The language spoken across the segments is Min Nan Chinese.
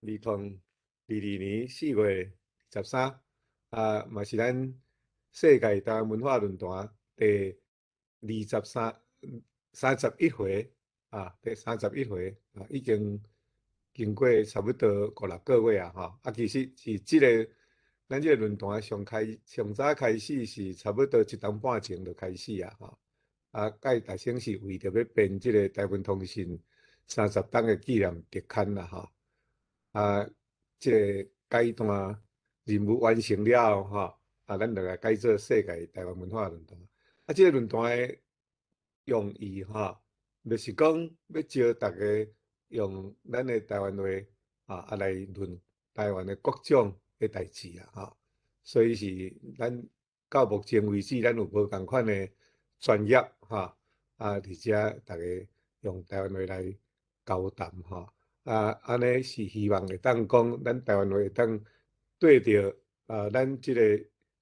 2022年4月23，啊，嘛是咱世界台灣文化論壇第23、31回啊，第31回啊，已經經過差不多五六個月啊，吼啊，其實是這個咱這個論壇上開上早開始是差不多一冬半前就開始啊，吼啊，佮大先是為著欲編這個台灣通信30冬的紀念特刊啦，吼啊，這個階段任務完成了後，吼啊，咱就來改做世界台灣文化論壇。啊，這個論壇的用意，吼，就是講欲招逐家用咱的台灣話啊來論台灣的各種的代誌啊，吼。所以是咱到目前為止，咱有無仝款的專業，吼啊，佇遮逐家用台灣話來交談，吼啊，按呢是希望會當講，咱台灣話會當綴著啊，咱這個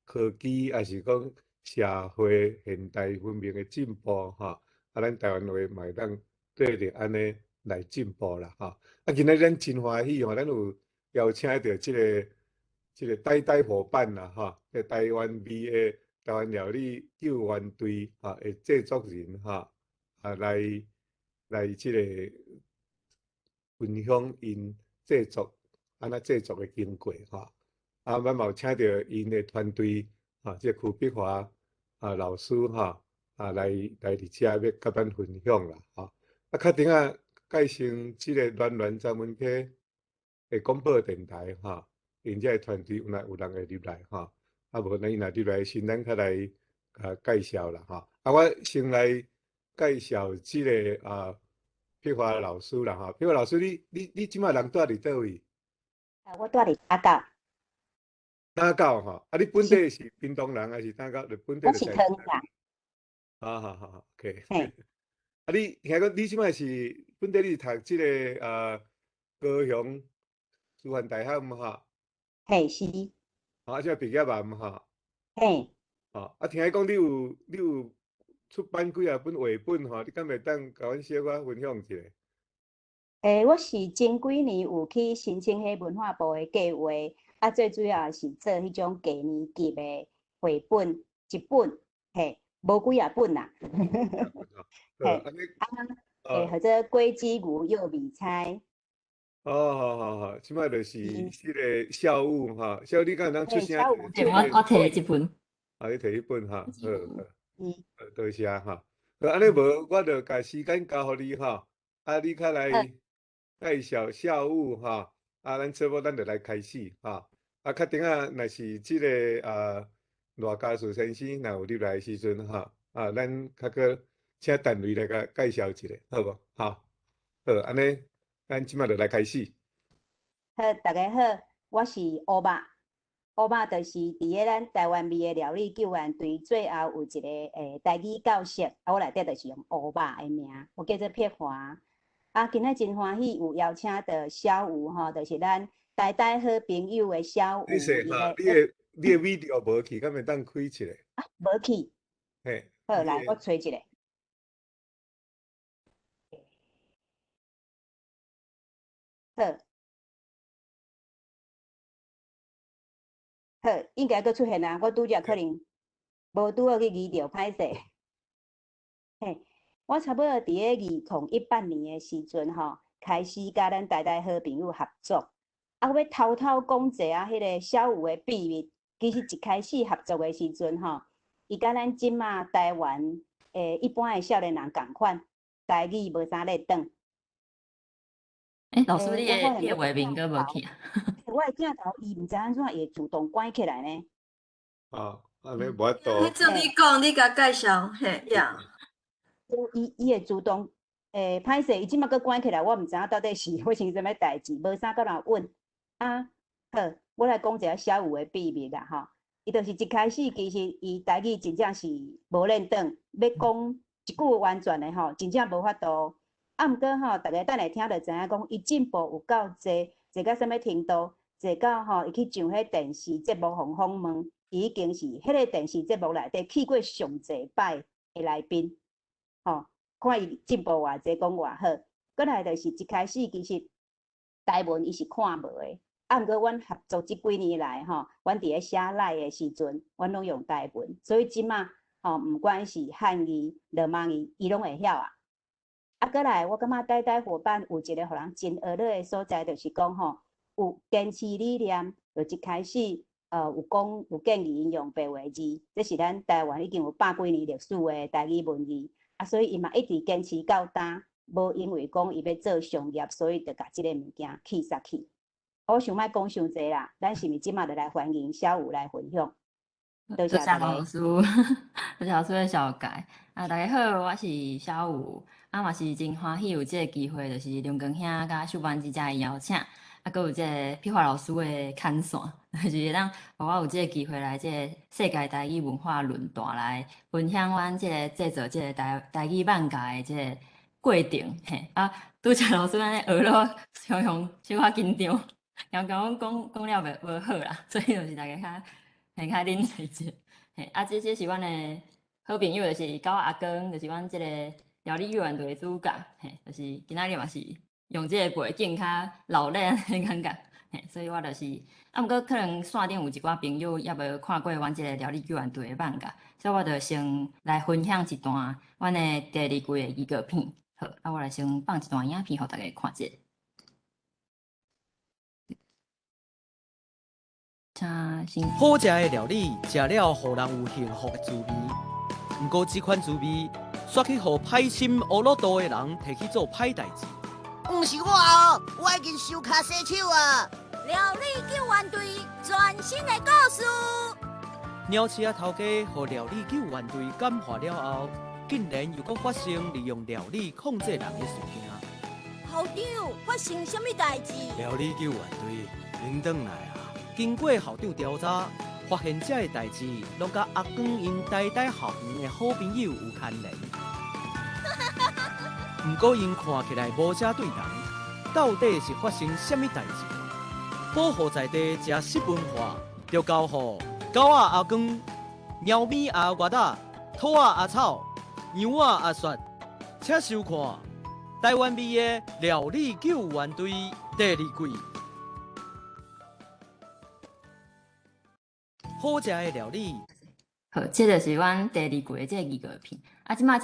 科技，抑是講社會現代文明的進步，吼啊，咱台灣話嘛會當綴著按呢來進步啦，吼啊，今仔咱真歡喜吼，咱有邀請著這個台台夥伴啦，吼，這台灣味的台灣料理救援隊吼的製作人吼啊來來這個分享𪜶製作按怎製作的經過吼，啊，咱嘛有請著𪜶的團隊吼，這個區碧華啊老師吼啊來來佇遮欲佮咱分享啦，吼。啊，較頂仔介紹這個巒巒專門溪的廣播電台吼，𪜶這個團隊有若有人會入來吼，啊無咱伊若入來時，咱較來共介紹啦吼。啊，我先來介紹這個啊碧華老師啦吼。碧華老師，你這擺人住佇佗位？啊，我住佇打狗。打狗吼，啊，你本地是屏東人還是打狗？本地我是桃園人。好好好，OK。嘿。啊，你聽講你這擺是本地，你是讀這個啊高雄師範大學毋吼？嘿，是。啊，這畢業啊毋吼？嘿。哦，啊，聽講你有出版幾仔本繪本吼，你敢會當共阮小可分享一下？欸，我是前幾年有去申請彼文化部的計劃，啊，最主要是做彼種低年級的繪本一本，嘿，無幾仔本啦。嘿，啊，欸，號做果子牛藥味猜。哦，好好好，這擺就是彼個小武吼，小武你敢會當出聲？我提這本。啊，你提彼本吼，好好。多謝吼。好，按呢無，我就共時間交予你吼，啊，你較來介紹小武吼，啊，咱差不多咱就來開始吼。啊，較頂仔若是這個啊賴家樹先生若有入來的時陣吼，啊，咱較閣請陳雷來共介紹一下，好無？吼，好，按呢，咱這擺就來開始。好，大家好，我是烏肉。烏肉就是佇咧咱台灣味的料理救援隊最後有一個台語教室，啊，我內底就是用烏肉的名，我叫做碧華。啊，今仔真歡喜有邀請著小吳吼，就是咱台台好朋友的小吳。你說哈，你的 video 無去，敢會當開一下？啊，無去。嘿。好，來，我揣一下。好。好，應該閣出現啊！我拄則可能無拄好去移著，歹勢。嘿，我差不多佇咧2018年的時陣吼，開始佮咱台台好朋友合作。啊，我欲偷偷講一下彼個小吳的秘密。其實一開始合作的時陣吼，伊佮咱這馬台灣的一般的少年人仝款，台語無啥咧轉。欸，老師，你的畫面閣無去啊？我的鏡頭伊毋知按怎會自動關起來呢？啊，按呢無法度。你做你講，你共介紹，嘿呀。伊會自動，欸，歹勢，伊這馬閣關起來，我毋知影到底是發生啥物代誌，無啥閣來問。啊，好，我來講一下小吳的秘密啦，吼。伊就是一開始其實伊台語真正是無練轉，欲講一句完全的吼，真正無法度。啊，毋過吼，逐家等下聽就知影講，伊進步有夠濟，濟到啥物程度？濟到吼，伊去上彼電視節目，予訪問，伊已經是彼個電視節目內底去過上濟擺的來賓，吼，看伊進步偌濟，講偌好。閣來就是一開始其實台文伊是看無的。啊，毋過阮合作這幾年來吼，阮佇咧寫 LINE 的時陣，阮攏用台文，所以這馬吼，毋管是漢語、羅馬語，伊攏會曉啊。啊，閣來，我感覺台台夥伴有一個予人真學樂的所在，就是講吼，有堅持理念，就一開始，有講有建議𪜶用白話字，這是咱台灣已經有百幾年歷史的台語文字，啊，所以伊嘛一直堅持到今，無因為講伊欲做商業，所以就共這个物件棄殺去。我想莫講傷濟啦，咱是毋是這馬就來歡迎小武來分享？多謝大家。老師，多謝老師的紹介。啊，大家好，我是小武，啊嘛是真歡喜有這个機會，就是龍光兄佮秀班姐的邀請，啊，閣有這个碧華老師的牽線，就是會當予我有這个機會來這个世界台語文化論壇來分享阮這个製作這个台語漫畫的這个過程。嘿，啊，拄才老師按呢學了，常常小可緊張。驚講講講了袂無好啦，所以就是大家較嘿較忍耐者。嘿，啊，這是阮的好朋友，就是狗仔阿光，就是阮這个料理救援隊的主角。嘿，就是今仔日嘛是用這个背景較鬧熱按呢感覺。嘿，所以我就是，啊，毋過可能線頂有一寡朋友猶無看過阮這个料理救援隊的漫畫，所以我就先來分享一段阮的第二季的預告片。好，啊，我來先放一段影片，予大家看者。好食的料理，食了予人有幸福的滋味。毋過這款滋味，煞去予歹心烏魯多的人提去做歹代誌。毋是我哦，我已經收跤洗手啊。料理救援隊全新的故事。鳥市仔頭家予料理救援隊感化了後，竟然又閣發生利用料理控制人的事件。校長，發生啥物代誌？料理救援隊，恁轉來啊！經過校長調查，發現這个代誌攏佮阿光𪜶台大校園的好朋友有牽連。毋過𪜶看起來無啥對人，到底是發生啥物代誌？保護在地食食文化，就交予狗仔阿光、貓咪阿月仔、兔仔阿草、羊仔阿雪，請收看《台灣味的料理救援隊》第二季。好食的料理。好，這就是阮第二季的這个預告片。啊，這馬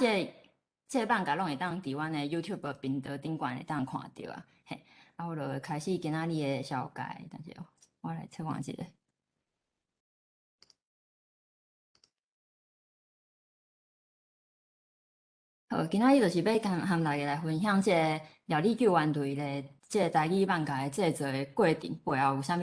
這个漫畫攏會當佇阮的 YouTube 頻道頂懸會當看著啊。嘿，啊，我就開始今仔日的紹介，等下我來切換一下。好，今仔日就是欲和大家來分享這个料理救援隊的這个台語漫畫的製作的過程背後有啥物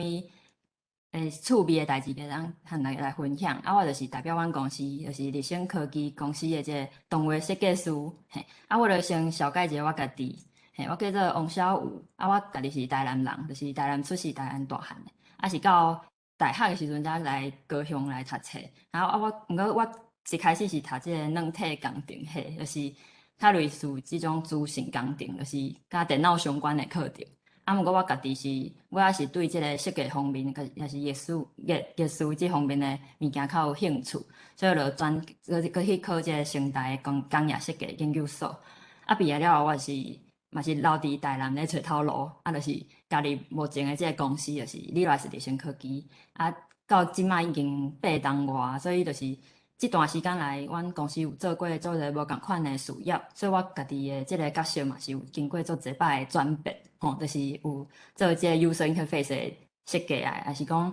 趣味的代誌，會當和大家來分享。啊，我就是代表阮公司，就是日升科技公司的這个動畫設計師。嘿，啊，我就先紹介一下我家己。嘿，我叫做王小武，啊，我家己是台南人，就是台南出世、台南大漢的。啊，是到大學的時陣才來高雄來讀冊。然後啊，我毋過我一開始是讀這個軟體工程系，就是較類似這種資訊工程，就是佮電腦相關的課程。啊，毋過我家己是，我也是對這个設計方面，也是藝術這方面的物件較有興趣，所以就轉閣去考這个成大的工業設計研究所。啊，畢業了後，我是嘛是留佇台南咧揣頭路，啊，就是加入目前的這个公司，就是禮來是日升科技。啊，到這馬已經八冬外，所以就是這段時間來，阮公司有做過足濟無仝款的事業，所以我家己的這个角色嘛是有經過足濟擺的轉變，吼，就是有做這個 user interface 的設計啊，抑是講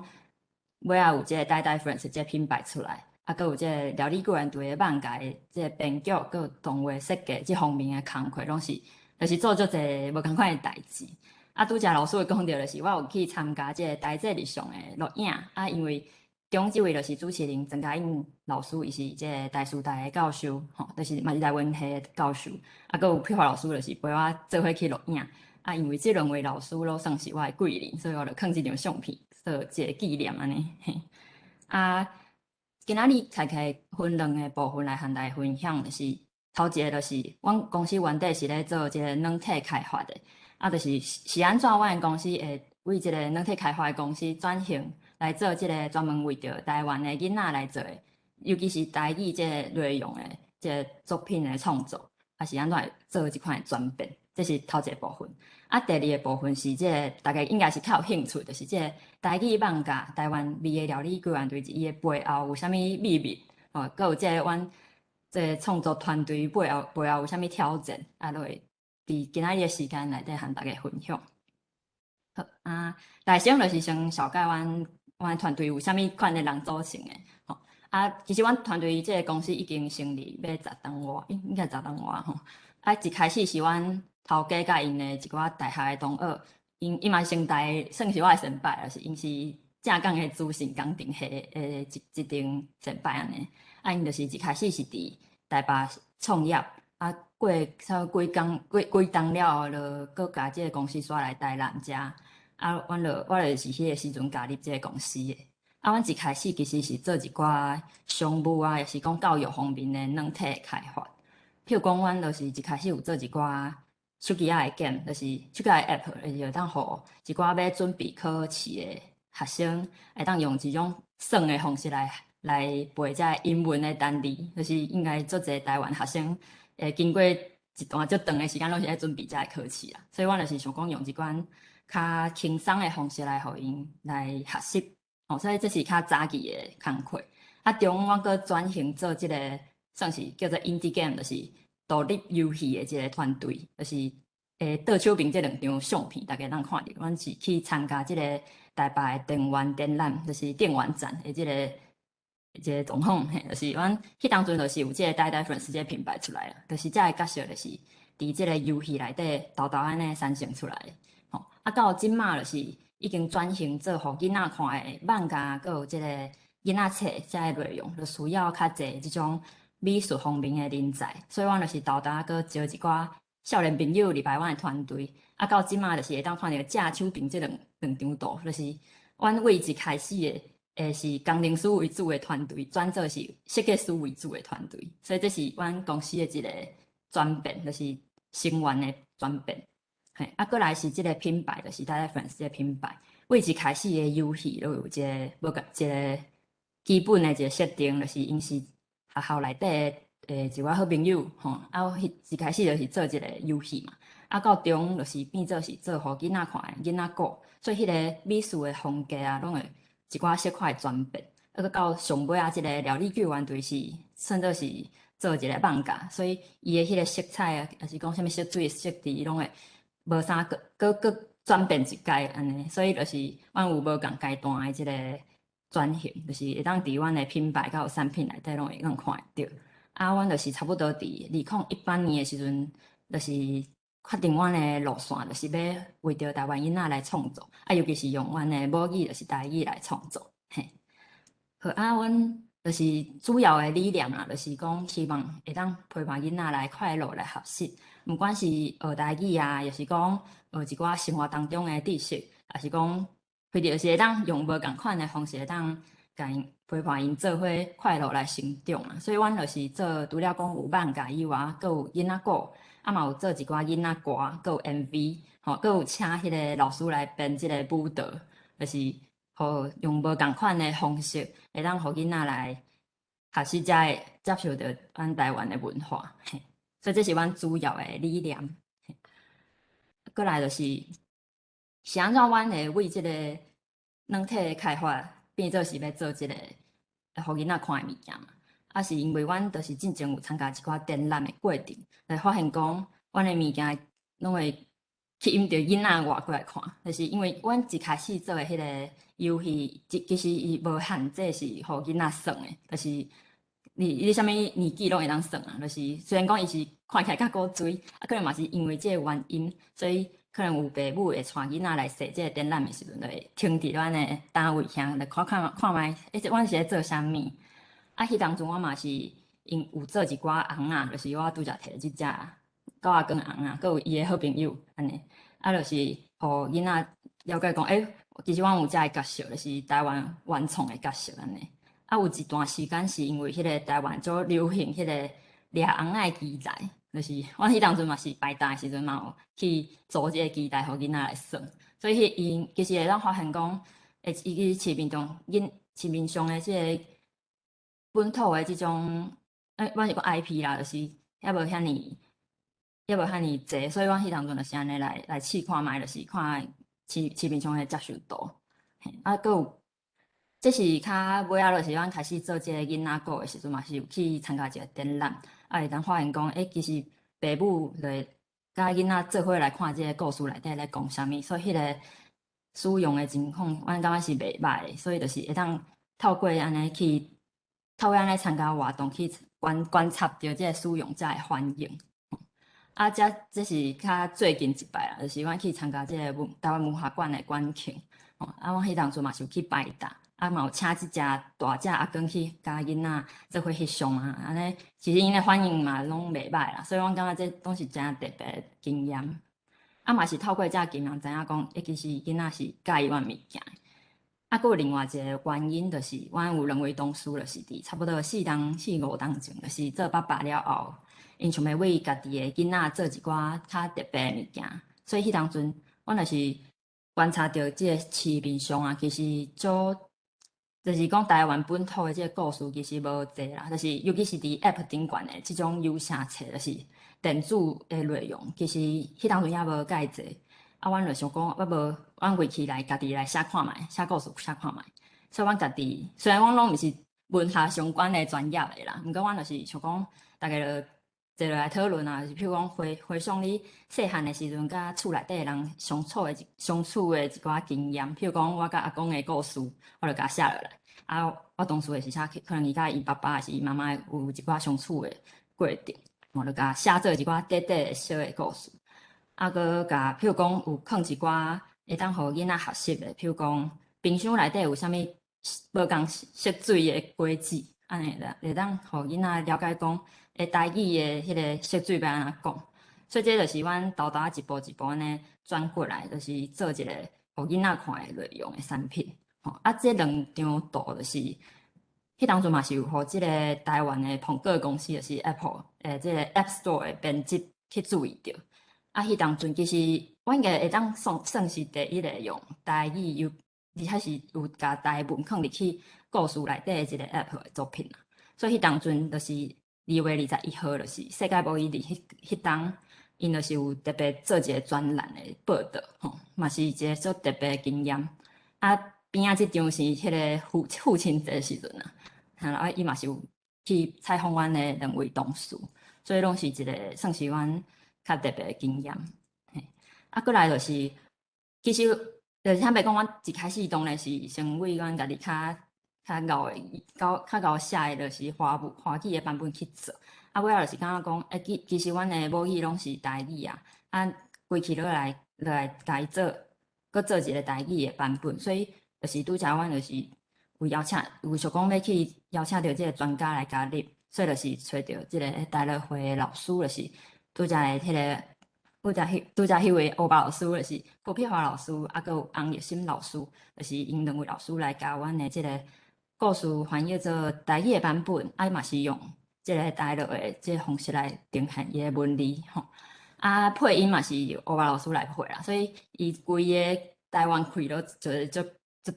尾仔有這个台台 Friends 這个品牌出來，啊，閣有這个料理救援隊的漫畫的這个編劇，閣有動畫設計這方面的工課，攏是就是做足濟無仝款的代誌。啊，拄才老師有講著，就是我有去參加這个台節日常的錄影，啊，因為中這位就是主持人曾嘉穎老師，伊是這个台師大的教授，吼，就是嘛是台文系的教授，啊，閣有佩華老師就是陪我做伙去錄影，啊，因為這兩位老師攏算是我的貴人，所以我就囥這張相片做一個紀念按呢。嘿，啊，今仔日開開分兩个部分來和大家分享，就是頭一个就是阮公司原底是咧做這个軟體開發的，啊，就是是按怎阮的公司會為這个軟體開發的公司轉型來做這个專門為著台灣的囡仔來做的，尤其是台語這个內容的這个作品的創作，啊是按怎會做這款的轉變。這是頭一个部分。啊，第二个部分是這个大家應該是較有興趣，就是這个台語艋舺台灣味的料理救援隊伊的背後有啥物秘密？吼，閣有這个阮這个創作團隊背後有啥物挑戰？啊，都會佇今仔日的時間內底和大家分享。好啊，來先就是先紹介阮團隊有啥物款的人組成的。吼啊，其實阮團隊這个公司已經成立欲10冬外，應該10冬外吼。啊，一開始是阮頭家佮𪜶的一寡大學的同學，𪜶嘛成大，算是我的先輩，就是𪜶是正港的資訊工程系的一間先輩按呢。啊，𪜶就是一開始是佇台北創業，啊，過差不多幾工幾幾冬了後，就閣共這个公司徙來台南遮。啊，阮就我就是彼个時陣加入這个公司的。啊，阮一開始其實是做一寡商務啊，抑是講教育方面的軟體的開發。譬如講，阮就是一開始有做一寡手機仔的 game，就是手機仔的 app，就是會當予一寡欲準備考試的學生，會當用一種耍的方式來背這英文的單字，就是應該足濟台灣學生會經過一段足長的時間，攏是咧準備這个考試啦。所以阮就是想講用一款較輕鬆的方式來予𪜶來學習，哦，所以這是較早期的工課。啊，中阮閣轉型做這个算是叫做 indie game，就是獨立遊戲的一个團隊，就是倒手邊這兩張相片，大家通看著，阮是去參加這个台北的電玩展覽，就是電玩展的這个一个狀況，嘿，就是阮彼當陣就是有這个台台 Friends 這个品牌出來啦，就是這个角色就是佇這个遊戲內底沓沓按呢產生出來的。吼，啊到這馬就是已經轉型做予囡仔看的漫畫，閣有這个囡仔冊這个內容，就需要較濟這種美術方面的人才，所以阮就是沓沓閣招一寡少年朋友入來阮的團隊，啊到這馬就是會當看著正手邊這兩張圖，就是阮為一開始的是工程師為主的團隊，轉做是設計師為主的團隊，所以這是阮公司的一个轉變，就是成員的轉變。嘿，啊，過來是這个品牌，就是台台 Friends 這个品牌，為一開始的遊戲，就有一个無共一个基本的一个設定，就是𪜶是學校內底的一寡好朋友吼，啊，彼一開始就是做一个遊戲嘛，啊，到中就是變做是做予囡仔看的囡仔故，所以彼个美術的風格啊，攏會一寡小可的轉變。啊，閣到上尾仔這个料理救援隊是算做是做一个漫畫，所以伊的彼个色彩啊，抑是講啥物色水色調，攏會無啥閣閣閣轉變一階按呢，所以就是阮有無仝階段的這个轉型，就是會當佇阮的品牌佮有產品內底攏會當看會著。啊，阮就是差不多佇2018年的時陣，就是確定阮的路線，就是欲為著台灣囡仔來創作，啊，尤其是用阮的母語，就是台語來創作，嘿。好，啊，阮就是主要的理念啦，就是講希望會當陪伴囡仔來快樂來學習，毋管是學台語啊，抑是講學一寡生活當中的知識，抑是講，或者是會當用無仝款的方式，會當共𪜶陪伴𪜶做伙快樂來成長啊。所以阮就是做除了講有漫畫以外，閣有囡仔故，啊嘛有做一寡囡仔歌，閣有 MV，吼，閣有請彼个老師來編這个舞蹈，就是予用無仝款的方式，會當予囡仔來學習，才會接受著阮台灣的文化。嘿，所以這是阮主要的理念。過來就是是按怎阮會為這个軟體的開發變做是欲做這个予囡仔看的物件嘛？啊，是因為阮就是進前有參加一寡展覽的過程，來發現講阮的物件攏會吸引著囡仔活過來看，就是因為阮一開始做的彼个遊戲，其實伊無限制是予囡仔耍的，就是你啥物年紀攏會當耍啊。就是雖然講伊是看起來較古錐，啊，可能嘛是因為這個原因，所以可能有爸母會帶囡仔來踅這個展覽的時陣，就會停佇阮的單位遐來看看看覓，欸，這阮是咧做啥物？啊，彼當陣我嘛是𪜶有做一寡尪仔，就是我拄才提這隻狗仔公尪仔，閣有伊的好朋友按呢，啊，就是予囡仔了解講，欸，其實阮有這个角色，就是台灣原創的角色按呢。啊，有一段時間是因為彼个台灣足流行彼个掠尪仔的機台，就是阮彼當陣嘛是排檔的時陣嘛有去做這个機台，予囡仔來耍。所以彼𪜶其實會當發現講，會伊去市面中囡市面上的這个本土的這種，欸，阮是講 IP 啦，就是猶無遐爾猶無遐爾濟，所以阮彼當陣就是按呢來試看覓，就是看市面上的接受度。嘿，啊，閣有，這是較尾仔，就是阮開始做這个囡仔故的時陣，嘛是有去參加一個展覽，啊，會當發現講，欸，其實爸母就會佮囡仔做伙來看這个故事內底咧講啥物，所以彼个使用的情況，阮感覺是袂䆀的，所以就是會當透過按呢去，透過按呢參加活動去觀察著這个使用者的反應。啊，這是較最近一擺啦，就是阮去參加這个台灣文化館的館慶，啊，阮彼當陣嘛是有去擺檔，啊，嘛有請這隻大隻阿公去佮囡仔做伙翕相啊，按呢其實𪜶的反應嘛攏袂䆀啦，所以阮感覺這攏是誠特別的經驗。啊，嘛是透過這經驗知影講，欸，其實囡仔是佮意阮物件。啊，閣有另外一個原因，就是阮有兩位同事，就是佇差不多4冬4、5冬前，就是做爸爸了後，𪜶想欲為家己的囡仔做一寡較特別的物件，所以彼當陣，阮就是觀察著這個市面上啊，其實足就是講台灣本土的這個故事其實無濟啦，就是尤其是佇 App 頂懸的這種有聲冊，就是電子的內容，其實彼當陣猶無蓋濟。啊，阮就想講，我無，阮規氣來家己來寫看覓，寫故事寫看覓。所以阮家己雖然阮攏毋是文學相關的專業的啦，毋過阮就是想講，逐家就坐落來討論啊，就是譬如講回想你細漢的時陣，佮厝內底的人相處的一寡經驗。譬如講，我佮阿公的故事，我就共寫落來。啊，我同事的是寫，可能伊佮伊爸爸還是伊媽媽有一寡相處的過程，我就共寫做一寡短短的小的故事。啊，閣共譬如講有囥一寡會當予囡仔學習的，譬如講冰箱內底有啥物無仝色水的果子，按呢啦，會當予囡仔了解講，欸，台語的彼个色水欲按怎講。所以這就是阮沓沓仔一步一步按呢轉過來，就是做一个予囡仔看的內容的產品。吼，啊，這兩張圖就是，彼當陣嘛是有予這个台灣的蘋果公司，就是 Apple，這个 App Store 的編輯去注意著。啊，彼當陣其實阮應該會當算是第一个用台語，又而且是有共台文囥入去故事內底的一个 App 的作品啦。所以彼當陣就是2月21號，就是世界母語日彼冬，𪜶就是有特別做一个專欄的報導，吼，嘛是一个足特別的經驗。啊，邊仔這張是彼个父親節的時陣啊，啊，伊嘛是有去採訪阮的兩位同事，所以攏是一个算是阮較特別的經驗。嘿，啊，過來就是，其實就是坦白講，阮一開始當然是先為阮家己較𠢕的、較𠢕寫的，就是華語的版本去做。啊，尾仔就是感覺講，欸，其實阮的母語攏是台語啊，啊，規氣落來共伊做，閣做一个台語的版本，所以就是拄才阮就是有邀請，有想講欲去邀請著這个專家來加入，所以就是揣著這个台樂會的老師，就是拄才的彼个，拄才彼位歐巴老師，就是郭碧華老師，啊，閣有翁玉心老師，就是𪜶兩位老師來共阮的這个故事翻譯做台語的版本，啊，嘛是用這个台樂的這个方式來呈現伊的文字吼。啊，配音嘛是歐巴老師來配啦，所以伊規个台灣氣攏就是足足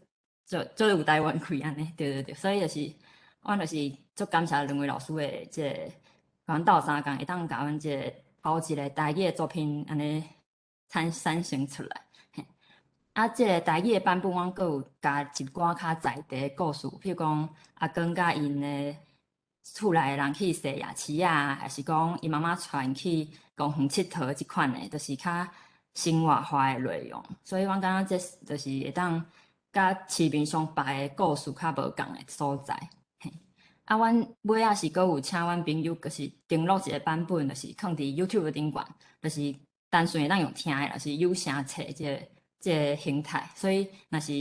足足有台灣氣按呢，對對對，所以就是，阮就是足感謝兩位老師的這个，共阮鬥相共，會當共阮這个頭一个台語的作品按呢產生出來。嘿，啊，這个台語的版本，阮閣有加一寡較在地的故事，譬如講阿公佮𪜶的厝內的人去踅夜市啊，還是講伊媽媽帶𪜶去公園𨑨迌這款的，就是較生活化的內容。所以阮感覺這就是會當佮市面上別的故事較無仝的所在。嘿，啊，阮尾仔是閣有請阮朋友，就是登錄一个版本，就是囥佇 YouTube 頂懸，就是單純會當用聽的，就是有聲冊這个形態。所以若是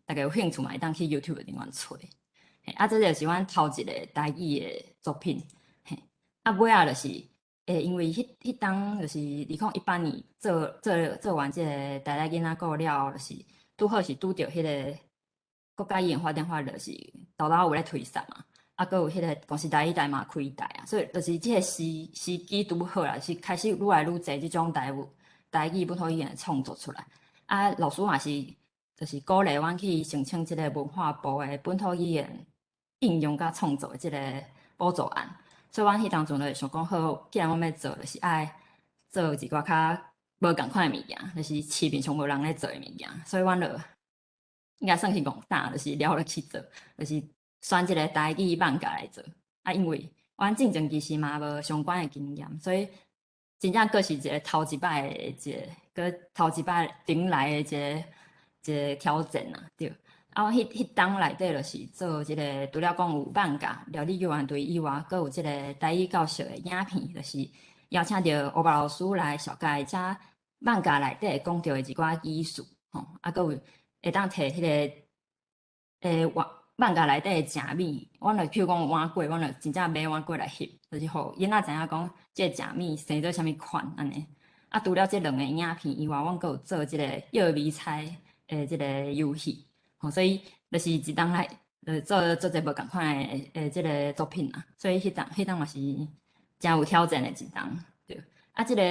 大家有興趣嘛，會當去 YouTube 頂懸揣。嘿，啊，這就是阮頭一个台語的作品。嘿，啊，尾仔就是，欸，因為彼冬就是2018年做完這个台語囡仔故了後，就是拄好是拄著彼个國家語言發展法，就是沓沓有咧推捒嘛。啊，閣有彼个公視台語台嘛開台啊，所以就是這个時機拄好啦，是開始愈來愈濟這種台語本土語言的創作出來。啊，老師嘛是就是鼓勵阮去申請這个文化部的本土語言應用佮創作的這个補助案，所以阮彼當陣就想講好，既然阮欲做，就是愛做一寡較無仝款的物件，就是市面上無人咧做的物件，所以阮就應該算是戇膽，就是了落去做，就是選這個台語艋舺來做。啊，因為阮進前其實嘛無相關的經驗，所以真正閣是一個頭一擺的一個，閣頭一擺頂來的一個挑戰啊，對。啊，我彼冬內底就是做這個，除了講有艋舺料理救援隊以外，閣有這個台語教學的影片，就是邀請著烏白老師來紹介遮艋舺內底講著的一寡語詞，吼，啊，閣有會當提彼個艋舺內底的食物，阮就譬如講碗粿，阮就真正買碗粿來翕，就是予囡仔知影講這個食物生做啥物款按呢。啊，除了這兩个影片以外，阮閣有做這個藥味猜的這個遊戲，吼，所以就是一冬來做做這無仝款的這個作品啦。所以彼冬嘛是誠有挑戰的一冬，對。啊，這個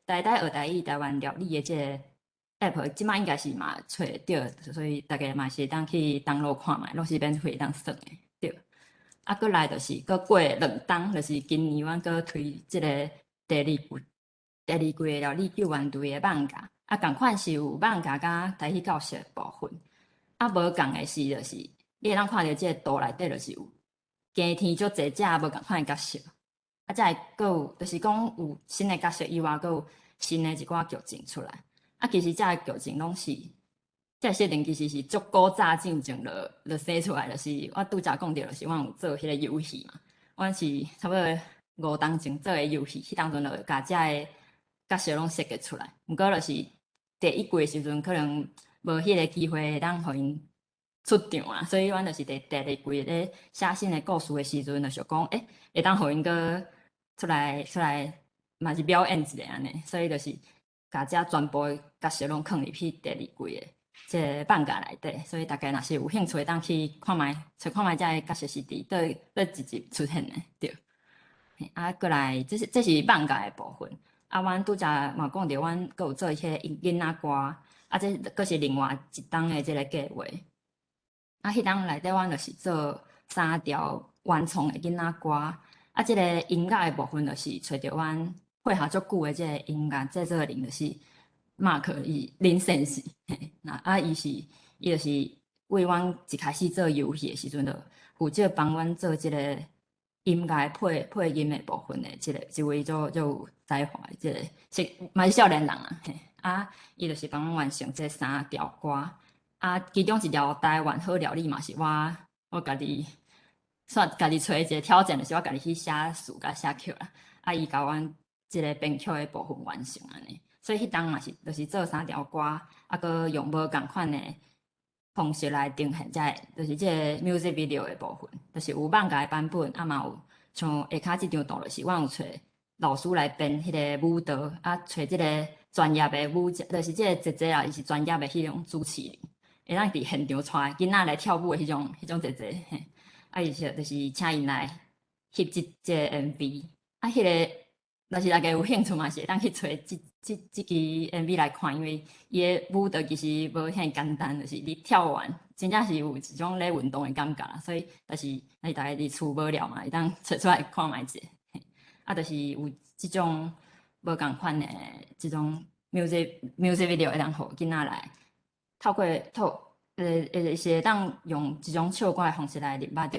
台台學台語台灣料理的這個 app，這擺應該是嘛揣會著，所以大家嘛是會當去 download 看覓，攏是免費會當耍的，對。啊，閣來就是閣過兩冬，就是今年阮閣推這個第二季的料理救援隊的艋舺，啊，仝款是有艋舺佮台語教學的部分。啊，無仝的是，就是你會當看著這個圖內底，就是有加添足濟隻無仝款的角色。啊，才會閣有，就是講有新的角色以外，閣有新的一寡劇情出來。啊，其實這个劇情攏是，這个設定其實是足古早進前就生出來，就是我拄才講著，就是阮有做彼個遊戲嘛。阮是差不多5冬前做的遊戲，彼當陣就共這个角色攏設計出來。毋過就是第一季的時陣，可能無彼個機會會當予𪜶出場啊，所以阮就是佇第二季咧寫新的故事的時陣，就想講，欸，會當予𪜶閣出來嘛是表演一下按呢，所以就是共這全部的角色攏囥入去第二季的這個艋舺內底，所以大家若是有興趣，會當去看覓，揣看覓這個角色是佇佗一集出現的，對。啊，過來，這是艋舺的部分。啊，阮拄才嘛講著，阮閣有做彼個囡仔歌，啊，這閣是另外一冬的這個計劃。啊，彼冬內底阮就是做三條原創的囡仔歌。啊，這個音樂的部分就是揣著阮配合足久的這個音樂製作人，就是 Mark 伊林先生。嘿，那啊，伊就是為阮一開始做遊戲的時陣，就負責幫阮做這個音樂配音的部分的這個一位足有才華的這個是嘛是少年人啊，嘿，啊，伊就是幫阮完成這三條歌。啊，其中一條台灣好料理嘛是我家己算家己揣一個挑戰，就是我家己去寫詞佮寫曲啦。啊，伊共阮這個編曲的部分完成按呢，所以彼冬嘛是就是做三條歌，啊，閣用無仝款的方式來呈現這個，就是這個 music video 的部分，就是有艋舺的版本，啊嘛有像下跤這張圖，就是阮有揣老師來編彼個舞蹈，啊，揣這個專業的舞者，就是這個姐姐啊，伊是專業的彼種主持人，會當佇現場帶囡仔來跳舞的彼種姐姐，嘿，啊，伊是就是請𪜶來翕這個 MV，啊，彼個若是大家有興趣嘛，是會當去揣這支 MV 來看，因為伊的舞蹈其實無遐爾簡單，就是你跳完真正是有一種咧運動的感覺啦，所以若是大家佇厝無聊嘛，會當揣出來看覓者，啊，就是有這種無仝款的這種 music video 會當予囡仔來透過透是會當用這種唱歌的方式來認捌著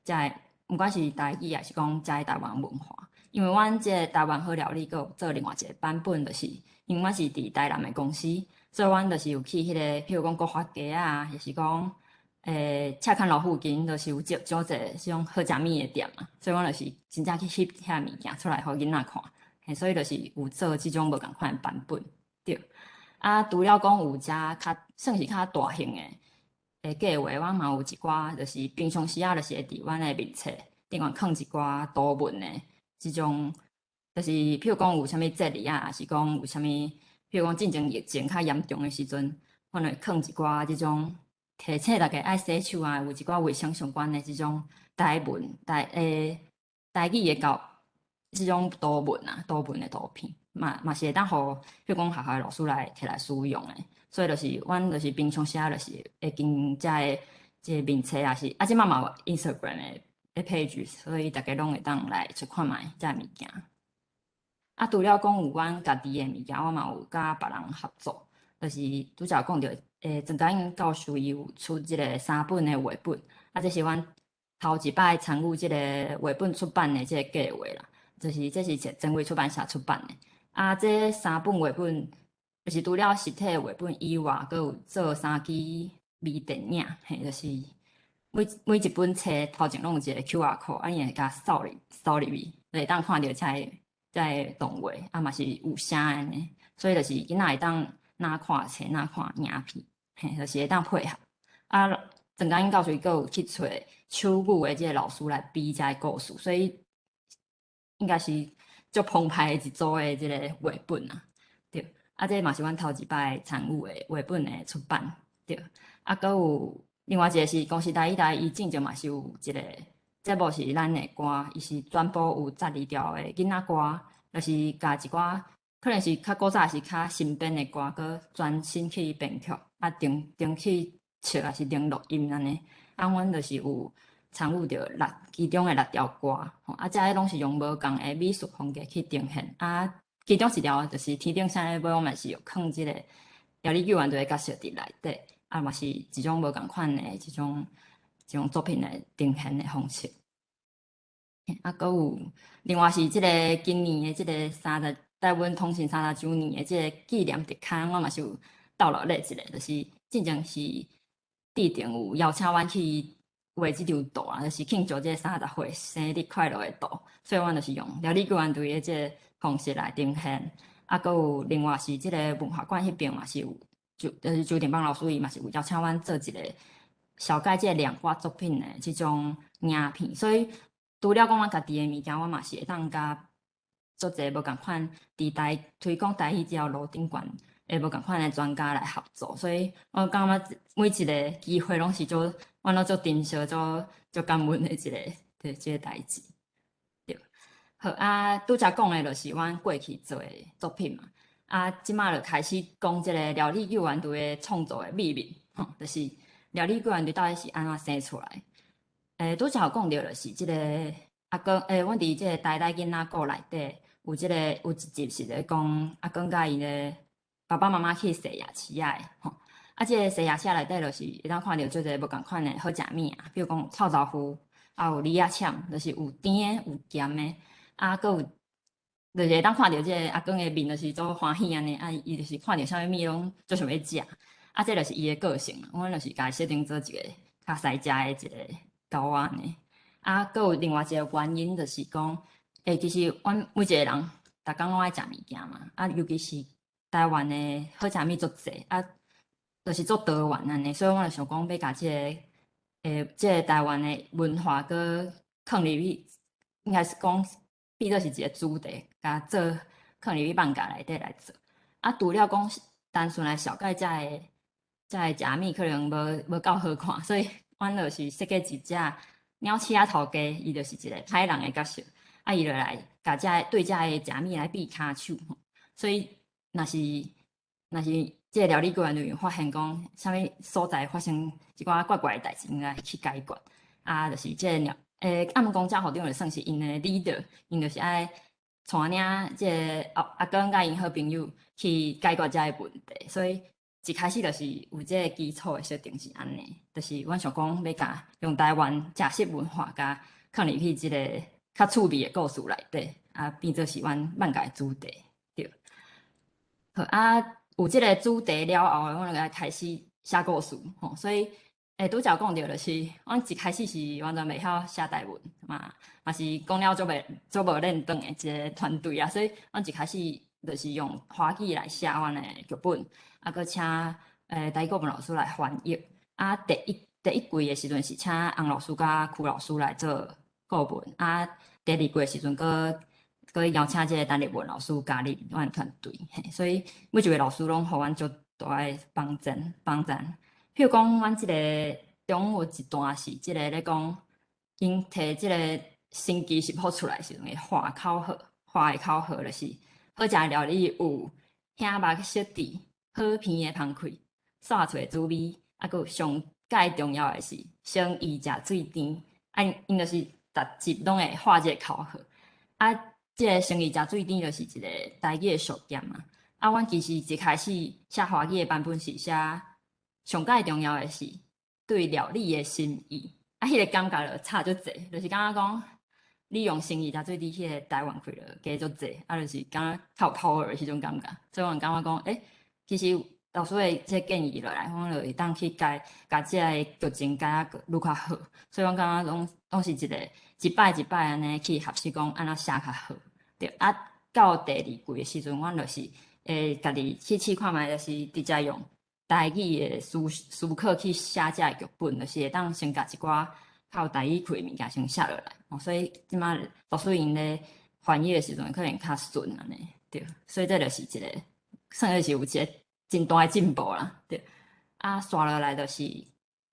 遮个，毋管是台語抑是講遮个台灣文化。因為阮這個台灣好料理閣有做另外一個版本，就是因為阮是佇台南的公司，所以阮就是有去彼個，譬如講國發街啊，抑是講赤崁路附近，就是有足足濟這種好食物的店嘛，所以阮就是真正去翕遐物件出來予囡仔看，嘿，所以就是有做這種無仝款的版本，對。啊，除了講有遮較算是較大型的計劃，阮嘛有一寡，就是平常時啊，就是會佇阮的面冊頂懸囥一寡圖文的這種，就是譬如講有啥物節日啊，抑是講有啥物，譬如講進前疫情較嚴重的時陣，阮會囥一寡這種提醒大家愛洗手啊，有一寡衛生相關的這種台文台語的教這種圖文啊，圖文的圖片，嘛是會當予，譬如講學校的老師來摕來使用的。所以就是阮就是平常時啊，就是會經營遮个這個面冊，也是啊，這擺嘛有 Instagram 的 page，所以大家攏會當來揣看覓遮个物件。啊，除了講有阮家己的物件，我嘛有佮別人合作，就是拄才有講著，鄭嘉穎教授伊有出這个三本的繪本，啊，這是阮頭一擺參與這个繪本出版的這个計劃啦，就是這是前衛出版社出版的。啊，這三本繪本，就是除了實體的繪本以外，閣有做三支微電影，嘿，就是每一本冊頭前攏有一個 QR code，啊，伊會共掃入掃入去，就會當看著這个這个動畫，啊嘛是有聲的呢，所以就是囡仔會當若看冊，若看影片，嘿，就是會當配合。啊，鄭嘉穎教授伊閣有去揣手語的這个老師來比這个故事，所以應該是足澎湃的一組的這个繪本啊，對。啊，這嘛是阮頭一擺參與的繪本的出版，對。啊，閣有另外一個是公視台語台，伊進前嘛是有一個節目是咱的歌，伊是專播有12條的囡仔歌，就是共一寡可能是較古早是較新編的歌，閣全新去編曲，啊，重重去唱，抑是重錄音按呢。啊，阮就是有參與著六其中的六條歌，吼，啊，這个攏是用無仝的美術風格去呈現。啊，其中一條就是天頂星的尾，我嘛是有囥這个料理救援隊的角色佇內底，啊，嘛是一種無仝款的一種作品的呈現的方式。啊，閣有另外是這个今年的這个三十台灣通信30週年的這个紀念特刊，我嘛是有鬥落咧一个，就是進前是佇定有邀請阮去畫這張圖啊，就是慶祝這個30歲生日快樂的圖，所以阮就是用料理救援隊的這个方式來呈現。啊，閣有另外是這个文化館彼邊嘛是有，就是周定邦老師伊嘛是有邀請阮做一个紹介這个兩掛作品的這種影片，所以除了講阮家己的物件，我嘛是會當佮足濟無仝款佇台推廣台語這條路頂懸的無仝款的專家來合作，所以我感覺每一个機會攏是足，阮攏足珍惜、足足感恩的一个對這个代誌。對，好啊，拄才講的就是阮過去做的作品嘛。啊，這馬就開始講這个料理救援隊的創作的秘密，吼，就是料理救援隊到底是按怎生出來？拄才有講著就是這个阿光，阮佇這个台大囡仔故內底有這个有一集是咧講阿光佮𪜶的爸爸媽媽去踅夜市仔的，吼。啊，這个踅夜市內底就是會當看著足濟無仝款的好食物啊，比如講臭豆腐，啊有李仔腸，就是有甜的有鹹的，啊，閣有就是會當看著這个阿光的面就是足歡喜按呢，啊，伊就是看著啥物物攏足想欲食，啊，這就是伊的個性，阮就是共伊設定做一个較師食的一个狗仔按呢。啊，閣有另外一个原因就是講，其實阮每一个人逐工攏愛食物件嘛，啊，尤其是台灣的好食物足濟，啊，就是足多元按呢，所以我就想講欲共這个，這个台灣的文化閣囥入去，應該是講變做是一个主題，共做囥入去漫畫內底來做。啊，除了講單純來紹介這个食物，可能無夠好看，所以阮就是設計一隻鳥鼠仔頭家，伊就是一个歹人的角色，啊，伊就來共這個對這个食物來比跤手，所以若是這个料理救援隊員發現講啥物所在發生一寡怪怪的代誌，應該去解決。啊，就是這个鳥，暗光遮護長就算是𪜶的 leader，𪜶就是愛帶領這个阿光佮𪜶好朋友去解決這个問題，所以一開始就是有這个基礎的設定是按呢，就是阮想講欲共用台灣食食文化共囥入去這个較趣味的故事內底，啊，變做是阮漫畫的主題，對。好啊，有這个主題了後，阮就來開始寫故事，吼，所以，拄才有講著就是，阮一開始是完全袂曉寫台文嘛，嘛是講了足袂足無輪轉的一个團隊啊，所以阮一開始就是用華語來寫阮的劇本，啊，閣請台語國文老師來翻譯。啊，第一季的時陣是請洪老師佮柯老師來做顧問，啊，第二季的時陣閣閣邀請這个陳立文老師加入阮團隊，嘿，所以每一位老師攏予阮足大的幫助幫贊。譬如講，阮這个中有一段是這个咧講，𪜶提這个神奇食譜出來時陣會喊口號，喊的口號就是好食的料理有香肉小甜、好鼻的芳氣、煞喙滋味，啊，閣有上蓋重要的是誠意食水甜。啊，𪜶就是逐集攏會喊這个口號。啊，這个生意食水甜就是一个台語的俗諺嘛。啊，阮其實一開始寫華語的版本是寫上蓋重要的是對料理的心意，啊，彼個感覺就差足濟，就是感覺講你用生意食水甜，彼個台灣氣就加足濟，啊，就是感覺較有 power 的彼種感覺。所以阮感覺講，欸，其實老師的這個建議落來，阮就會當去改，共這个劇情改啊愈較好。所以阮感覺攏是一個一擺一擺按呢去學習講按怎寫較好。對，啊，到第二季的時陣，阮就是會家己去試看覓，就是直接用台語的思考去寫這个劇本，就是會當先共一寡較有台語氣的物件先寫落來。哦，所以這擺老師𪜶咧翻譯的時陣可能較順按呢，對。所以這就是一個算是有一個真大的進步啦，對。啊，紲落來就是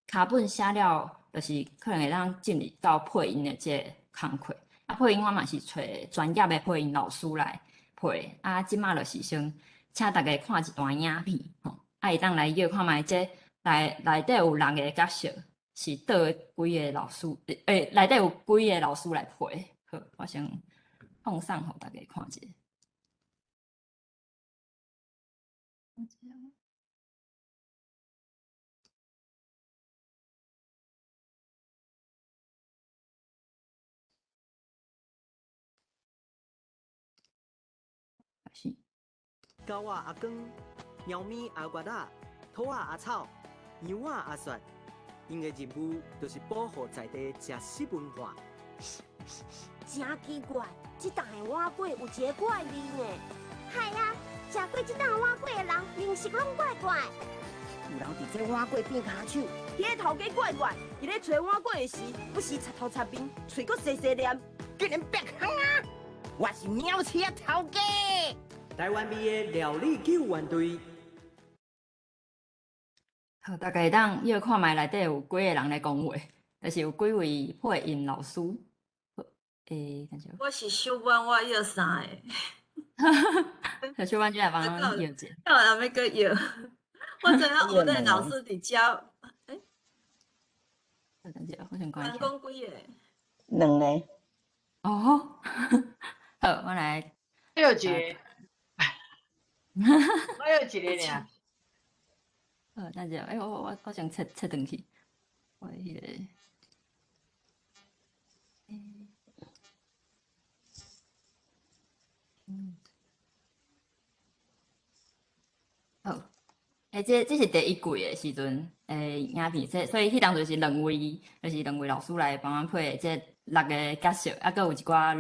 腳本寫了，就是可能會當進入到配音的這個工課。啊，配音我嘛是揣專業的配音老師來配。啊，這擺就是先請大家看一段影片，吼，啊，會當來約看覓這內底有六个角色是佗幾个老師，欸，內底有幾个老師來配。好，我先放送予大家看一下。是。狗仔阿光、貓咪阿月仔、兔仔阿草、羊仔阿雪，𪜶的任務就是保護在地食食文化。真奇怪，這檔的碗粿有一个怪味呢。系啊，食過這檔碗粿的人，面色攏怪怪。有人佇這碗粿變跤手，彼个頭家怪怪，伊咧揣碗粿的時，不時插頭插面，喙閣細細念，竟然白行啊！我是貓車頭家。台灣味的料理救援隊。好，大家會當約看覓內底有幾个人咧講話，就是有幾位配音老師。好，欸，等下。我是小婉，我約三个。小婉就來幫阮約一下。有人欲閣約？我知影有的老師佇遮。欸？等下，我先關人講幾个？兩个。哦，好，我來。約一个。我約一个爾。好，等下，欸，我先切轉去，我彼个。好，欸，這是第一季的時陣，欸，影片，這所以彼當陣是兩位，就是兩位老師來幫阮配這六个角色，啊，閣有一寡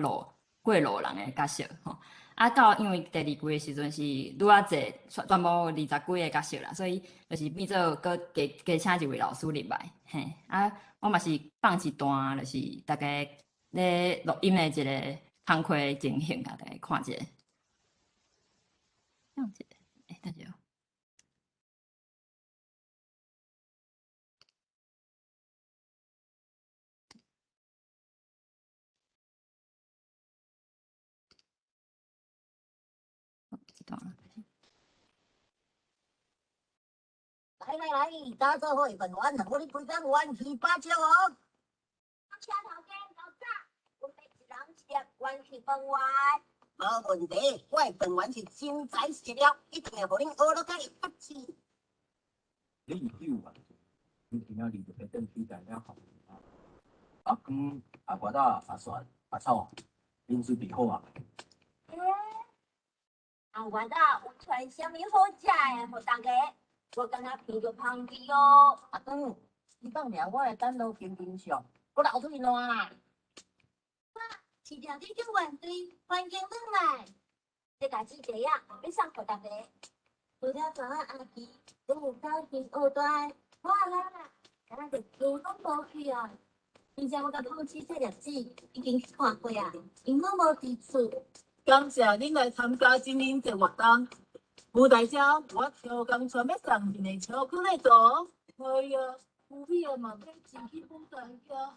過路人的角色，吼。啊，到因為第二季的時陣是愈較濟，全部20幾个角色啦，所以就是變做閣加請一位老師入來，嘿。啊，我嘛是放一段，就是大家咧錄音的一个工課的情形，共大家看一下。放一下，欸，等下。來來來，打做伙飯圓，予你規工元氣飽足哦。車頭家老早，阮欲一人一粒元氣飯圓。無問題，我的飯圓是真材實料，一定會予恁學落甲會發氣。你是救援，你今仔日就欲轉去台了吼。阿光、阿月仔、阿雪、阿草，恁準備好啊？欸，阿月仔有傳啥物好食的予大家？我感覺鼻著芳味哦。阿光，你放掠我的等路平平上，閣流喙瀾啦。我是料理救援隊，歡迎轉來。這家姊弟仔欲送予大家。除了大仔阿奇，閣有小金二端，我阿啦，敢若就幾乎攏無去啊。而且我佮胖子這粒子已經去看過啊，𪜶攏無佇厝。感謝恁來參加今日這活動。舞台上，我超工全欲送一個巧克力圖。哎呀，有米啊嘛，欲真去舞台遐。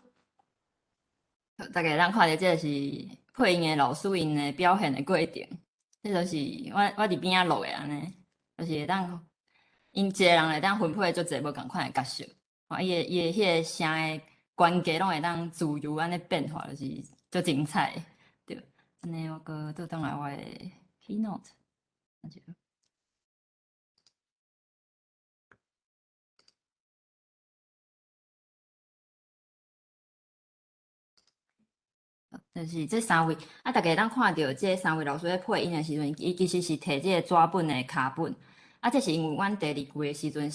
大家會當看著這個是配音的老師𪜶的表現的過程，這就是我佇邊仔錄的按呢，就是會當𪜶一个人會當分配足濟無仝款的角色，啊，伊的彼個聲的懸低攏會當自由按呢變化，就是足精彩的，對。按呢我閣倒轉來我的 keynote，等一下。就是這三位，啊，大家會當看著這三位老師咧配音的時陣，伊其實是提這個紙本的卡本，啊，這是因為阮第二季的時陣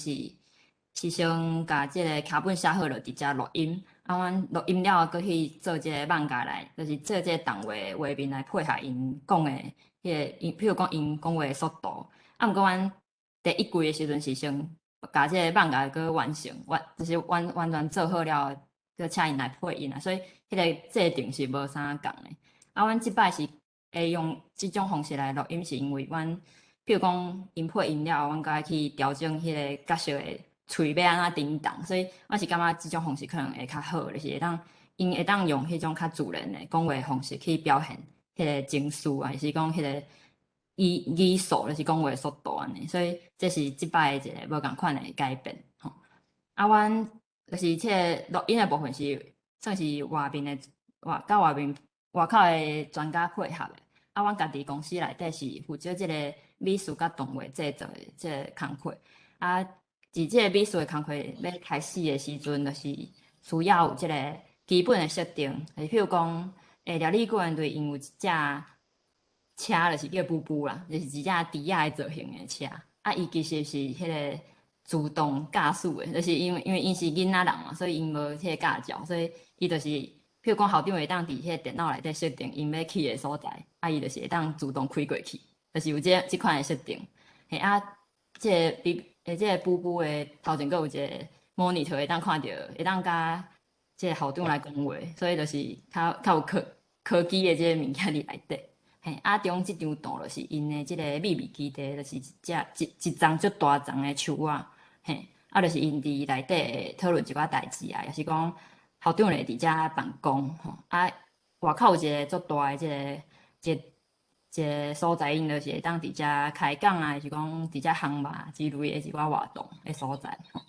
是先共這个卡本寫好就直接錄音，啊，阮錄音了後，閣去做這个網架來，就是做這个動畫畫面來配合𪜶講的彼个，譬如講𪜶講話的速度，啊，毋過阮第一季的時陣是先共這个網架閣完成，完就是完完全做好了後，閣請𪜶來配音啊，所以彼个制程是無啥仝的。啊，阮這擺是會用這種方式來錄音，是因為阮譬如講𪜶配音了後，阮閣愛去調整彼个角色的喙欲按怎振動，所以我是感覺這種方式可能會較好，就是會當𪜶會當用彼種較自然的講話方式去表現彼个情緒，還是講彼个語速，就是講話速度按呢。所以這是這擺的一個無仝款的改變吼。啊，阮就是這个錄音的部分是算是外面的外佮外面外口的專家配合的。啊，阮家己公司內底是負責這个美術佮動畫製作的這个工課。啊，佇這個美術的工課欲開始的時陣，就是需要有這个基本的設定，就是譬如講，料理救援隊𪜶有一隻車，就是叫布布啦，就是一隻豬仔的造型的車。啊，伊其實是彼个自動駕駛的，就是因為𪜶是囡仔人嘛，所以𪜶無彼個駕照，所以伊就是，譬如講校長會當佇彼个電腦內底設定𪜶欲去的所在，啊，伊就是會當自動開過去，就是有這款的設定。嘿啊，這个比這个布布的頭前閣有一个 monitor 會當看著，會當佮這个校長來講話，所以就是較有科技的這个物件佇內底。嘿，啊，中這張圖就是𪜶的這个秘密基地，就是一隻一叢足大叢的樹仔，嘿，啊，就是𪜶佇內底會討論一寡代誌啊，抑是講校長會佇遮辦公吼，啊，外口有一個足大的這个一个所在，𪜶就是會當佇遮開講啊，抑是講佇遮烘肉之類的一寡活動的所在吼。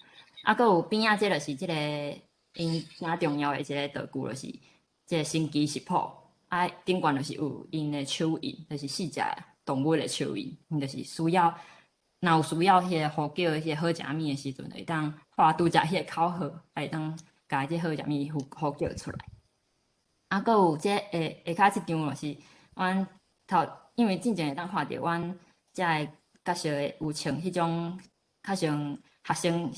啊，閣有邊仔這就是這个𪜶誠重要的一个道具，就是這个神奇食譜。啊，頂懸就是有𪜶的手印，就是四隻動物的手印，𪜶就是需要，若有需要彼个呼叫彼个好食物的時陣，會當喊拄才彼个口號，會當共這好食物呼叫出來。啊，閣有這下跤這張就是阮頭，因為進前會當看著阮遮个角色的有穿彼種較像學生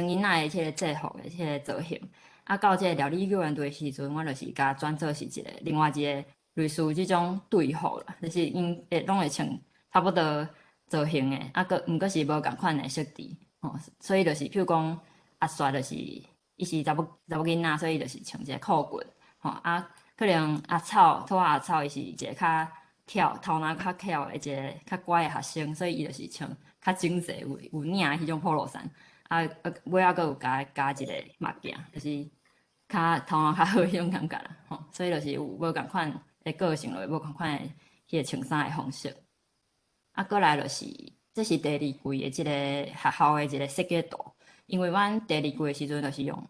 囡仔的彼个制服的彼个造型。啊，到這个料理救援隊的時陣，阮就是共轉做是一个另外一个類似這種隊服啦，就是𪜶會攏會穿差不多造型的，啊，閣毋過是無仝款的設置吼，所以就是譬如講阿雪就是伊是查某囡仔，所以就是穿一个褲裙吼，啊，可能阿草兔仔阿草伊是一个較巧頭腦較巧的一个較乖的學生，所以伊就是穿較整齊有領的彼種 polo 衫，啊啊尾仔閣有加一個目鏡，就是較頭腦較好彼種感覺啦，吼，所以就是有無仝款的個性，就會無仝款的彼个穿衫的方式。啊，過來就是，這是第二季的這个學校的一个設計圖，因為阮第二季的時陣就是用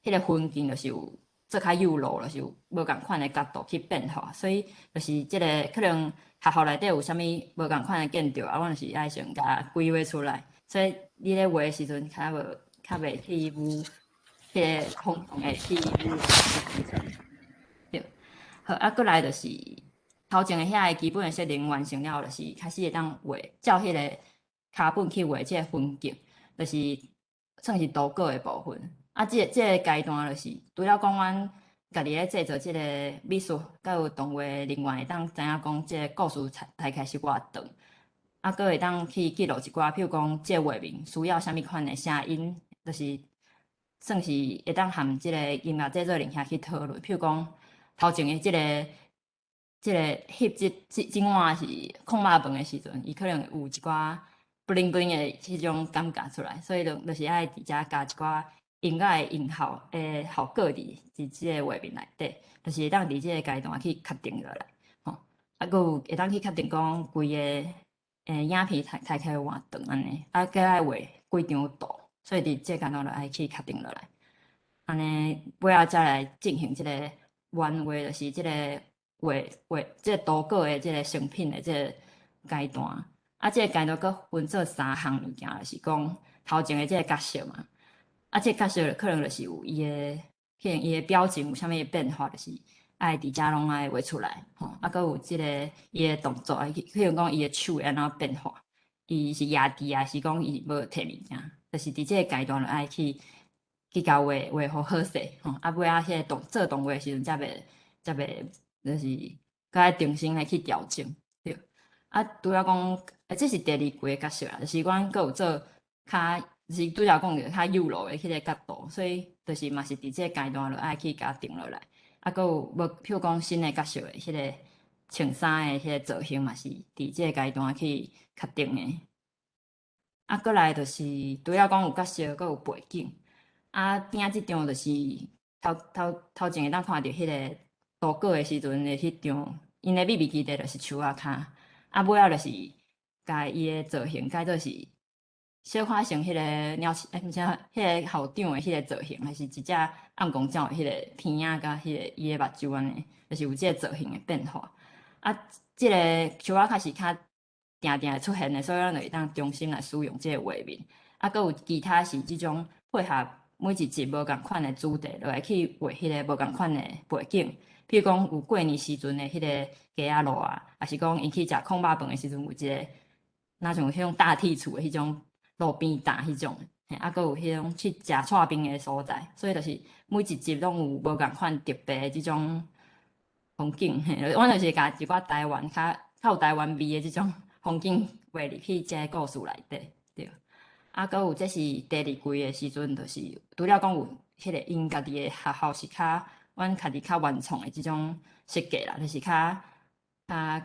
彼个分鏡，就是有做較幼路，就是有無仝款的角度去變化，所以就是這个可能學校內底有啥物無仝款的建築啊，阮就是愛先共規劃出來，所以你咧畫的時陣較袂去誤彼个方向會去誤。對，好，啊，過來就是頭前的遐个基本的設定完成了後，就是開始會當畫，照彼个卡本去畫這个風景，就是算是圖稿的部分。啊，這个階段就是除了講阮家己咧製作這个美術，閣有動畫人員會當知影講這个故事大概是偌長，啊，閣會當去記錄一寡，譬如講這個畫面需要啥物款的聲音，就是算是會當和這个音樂製作人遐去討論。譬如講頭前的這個翕這碗是炕肉飯的時陣，伊可能有一寡 bling bling 的彼種感覺出來，所以就是愛佇遮加一寡音樂的音效的效果佇這个畫面內底，就是會當佇這个階段去確定落來，吼。啊，閣有會當去確定講規个影片大概有偌長按呢，啊，閣愛畫幾張圖，所以佇這个階段就愛去確定落來。按呢，尾仔才來進行這个原畫，就是這个畫畫這個圖稿的這個成品的這個階段。啊，這個階段閣分做三項物件，就是講頭前的這個角色嘛。啊，這個角色可能就是有伊的，可能伊的表情有啥物變化，就是愛佇遮攏愛畫出來吼。啊，閣有這個伊的動作，譬如講伊的手會按怎變化，伊是攑佇，抑是講伊無提物件，就是佇這個階段就愛去共畫畫予好勢吼。啊，尾仔彼個動做動畫的時陣，才袂就是閣愛重新來去調整對。啊，除了講，這是第二季的角色啦，就是阮閣有做較，就是拄才講著較幼路的彼個角度，所以就是嘛是佇這個階段就愛去共定落來。啊，閣有無，譬如講新的角色的彼個穿衫的彼個造型嘛是佇這個階段去確定的。啊，過來就是除了講有角色，閣有背景。啊，邊仔這張就是頭前會當看著彼個圖稿的時陣的彼張，𪜶的秘密基地就是樹仔跤。啊，尾仔就是共伊的造型改做是小可像彼個鳥鼠，欸，毋是，彼個校長的彼個造型，還是一隻暗光鳥的彼個鼻仔佮彼個伊的目睭按呢，就是有這個造型的變化。啊，這個樹仔跤是較定定會出現的，所以咱就會當重新來使用這個畫面。啊，閣有其他是這種配合每一集無仝款的主題落來去畫彼個無仝款的背景。譬如講有過年時陣的彼個街仔路啊，抑是講𪜶去食炕肉飯的時陣，有一個若像彼種大鐵厝的彼種路邊擔彼種，嘿，啊，閣有彼種去食剉冰的所在，所以就是每一集攏有無仝款特別的這種風景，嘿，阮就是共一寡台灣較有台灣味的這種風景畫入去這個故事內底，對。啊，閣有這是第二季的時陣，就是除了講有彼個𪜶家己的學校是較阮家己較原創的這種設計啦，就是較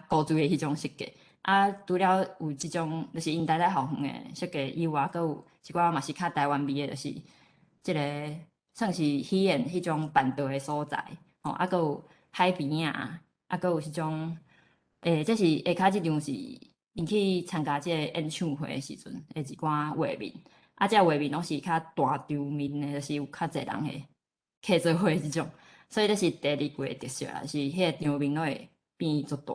古錐的彼種設計。啊，除了有這種，就是𪜶台大校園的設計以外，閣有一寡嘛是較台灣味的，就是這個算是喜宴彼種辦桌的所在，吼，啊，閣有海邊仔，啊，閣有彼種，這是下跤這張是𪜶去參加這個演唱會的時陣的一寡畫面。啊，這畫面攏是較大場面的，就是有較濟人會客做伙這種，所以這是第二季的特色啦，是彼個場面攏會變足大。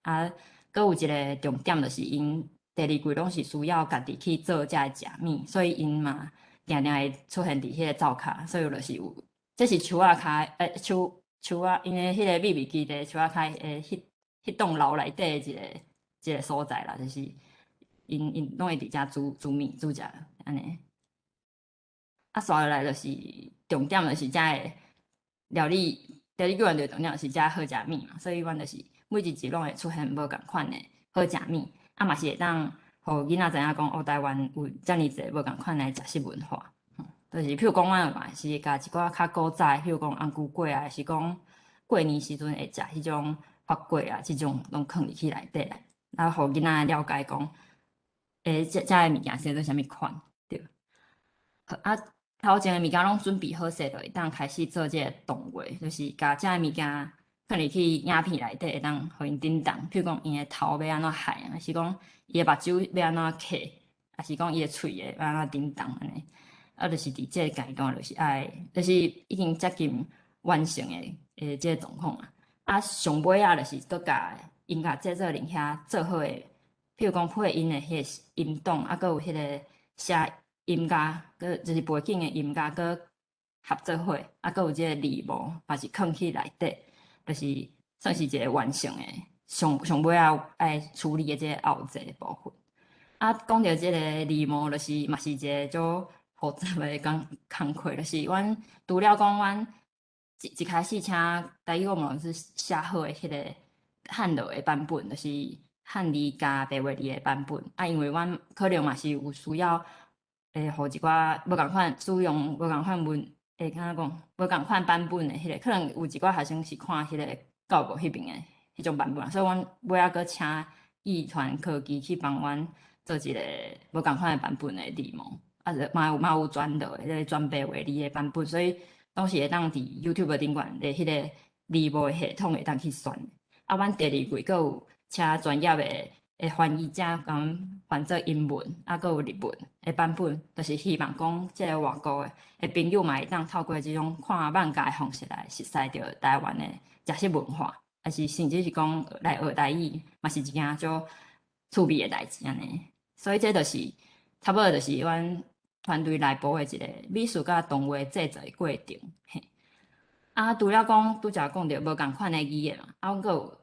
啊，閣有一個重點就是𪜶第二季攏是需要家己去做這个食物，所以𪜶嘛定定會出現佇彼個灶跤，所以就是有，這是樹仔跤，樹仔，𪜶的彼個秘密基地樹仔跤的彼棟樓內底的一個所在啦，就是𪜶攏會佇遮煮麵煮食按呢。啊，紲落來就是重點就是遮个料理救援隊重點就是遮好食物嘛，所以阮就是每一集攏會出現無仝款的好食物，啊嘛是會當予囡仔知影講，哦，台灣有遮爾濟無仝款的食食文化。就是譬如講，阮嘛是會共一寡較古早的，譬如講紅龜粿啊，抑是講過年時陣會食彼種發粿啊，這種攏囥入去內底來，啊，予囡仔了解講，這个物件生做啥物款，對。啊，頭前的物件攏準備好勢，就會當開始做這個動畫，就是共這个物件放入去影片內底，會當予𪜶振動。譬如講，𪜶的頭欲按怎害，抑是講伊的目睭欲按怎刻，抑是講伊的喙的欲按怎振動按呢。啊，就是佇這個階段，就是愛，就是已經接近完成的這個狀況啊。啊，上尾仔就是閣共音樂製作人遐做好的，譬如講配音的彼個音檔，啊，閣有彼個寫音樂，閣就是背景的音樂，閣合做伙，啊，閣有這個字幕，嘛是囥去內底，就是算是一個完成的上上尾仔愛處理的這個後製的部分。啊，講著這個字幕，就是嘛是一個足複雜的工課，就是阮除了講阮一開始請台語廣播老師寫好的彼個漢字的版本，就是漢字加白話字的版本。啊，因為阮可能嘛是有需要，予一寡無仝款使用無仝款文，敢怎講無仝款版本的彼個，可能有一寡學生是看彼個教育部彼爿的彼種版本，所以阮尾仔閣請藝傳科技去幫阮做一個無仝款的版本的字幕。啊，就嘛有轉落的，這個轉白話字的版本，所以當時會當佇 YouTube 頂懸的彼個字幕的系統會當去選。啊，阮第二季閣有請專業的翻譯者共阮翻做英文，啊，閣有日文的版本，就是希望講這個外國的朋友嘛會當透過這種看漫畫的方式來熟悉著台灣的食食文化，抑是甚至是講來學台語，嘛是一件足趣味的代誌按呢。所以這就是差不多就是阮團隊內部的一個美術佮動畫製作的過程。嘿，啊，除了講拄才講著無仝款的語言嘛，啊，阮閣有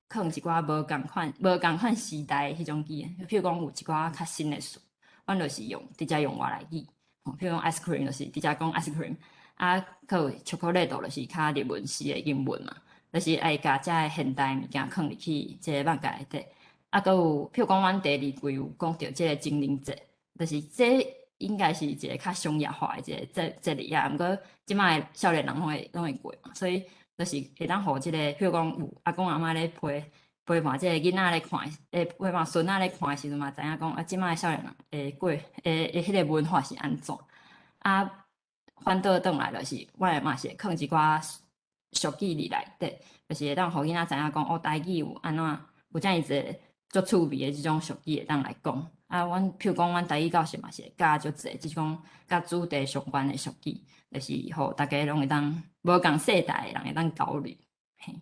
囥一寡無仝款時代的彼種語言，譬如講有一寡較新的詞，阮就是用直接用外來語，吼，譬如講 ice cream 就是直接講 ice cream，啊，閣有巧克力就是較日文時的英文嘛，就是愛共遮个現代物件囥入去這個網架內底。啊，閣有譬如講，阮第二季有講著這個精靈節，就是這應該是一個較商業化的一個節日啊。毋過這擺的少年人攏會過嘛，所以就是會當予這個，譬如講有阿公阿嬤咧陪伴這個囡仔咧看，陪伴孫仔咧看的時陣嘛，知影講啊，這擺的少年人會過的彼個文化是按怎。啊，反倒轉來就是，阮嘛是會囥一寡俗語佇內底，就是會當予囡仔知影講，哦，台語有按怎有遮爾濟足趣味的這種俗語會當來講。啊，阮譬如講，阮台語教室嘛是會教足濟這種佮主題相關的俗語，就是予大家攏會當無仝世代的人會當交流。嘿，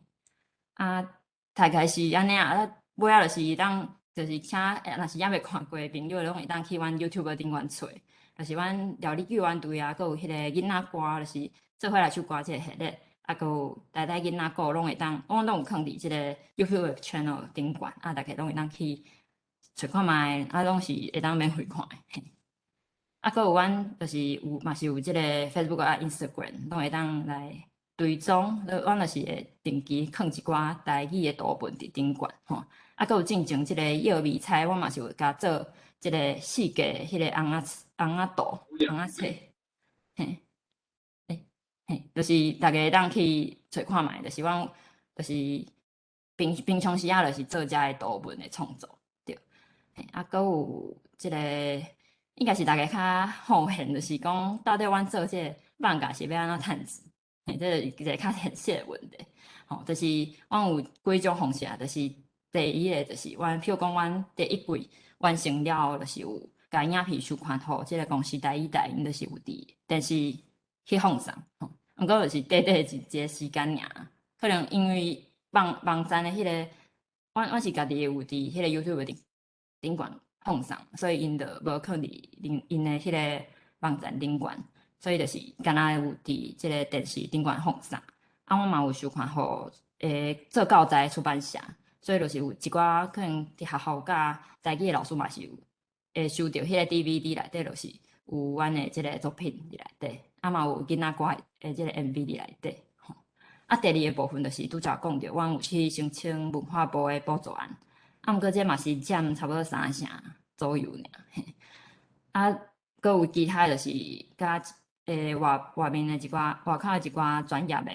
啊，大概是按呢啊，啊，尾仔就是當就是請，若是猶未看過的朋友，攏會當去阮 YouTube 頂懸揣，就是阮料理救援隊啊，閣有彼個囡仔歌，就是做伙來唱歌這個系列，啊，閣有台台囡仔鼓攏會當，阮攏有囥佇這個 YouTube channel 頂懸，啊，大家攏會當去揣看覓，啊，攏是會當免費看的。嘿，啊，閣有阮就是有嘛是有這個 Facebook 啊 Instagram，攏會當來追蹤，阮就是會定期囥一寡台語的圖文佇頂懸吼。啊，閣有進前這個藥味菜，我嘛是有共做這個四格彼個尪仔尪仔圖、尪仔冊，嘿，欸，嘿，就是大家會當去揣看覓，就是阮就是平常時啊，就是做遮个圖文的創作，對。嘿，啊，閣有這個應該是大家較好奇，就是講到底阮做這個網架是欲按怎趁錢？嘿，這是一個較現實的問題。吼，就是阮有幾種方式啊，就是第一个就是阮，譬如講阮第一季完成了後，就是有共影片授權予這個公視台語台，𪜶就是有佇電視去放送。吼，毋過就是短短一個時間爾，可能因為網站的彼個，阮是家己有佇彼個 YouTube 頂懸放送，所以𪜶就無囥佇𪜶的彼個網站頂懸，所以就是敢若有佇這個電視頂懸放送。啊，阮嘛有授權予做教材出版社，所以就是有一寡可能佇學校佮台語的老師嘛是有會收著彼個 DVD 內底，就是有阮的這個作品佇內底，啊嘛有囡仔歌的這個 MV 佇內底。吼，啊，第二个部分就是拄才講著，阮有去申請文化部的補助案，啊，毋過這嘛是佔差不多三成左右爾。嘿，啊，閣有其他就是佮外面的一寡外口的一寡專業的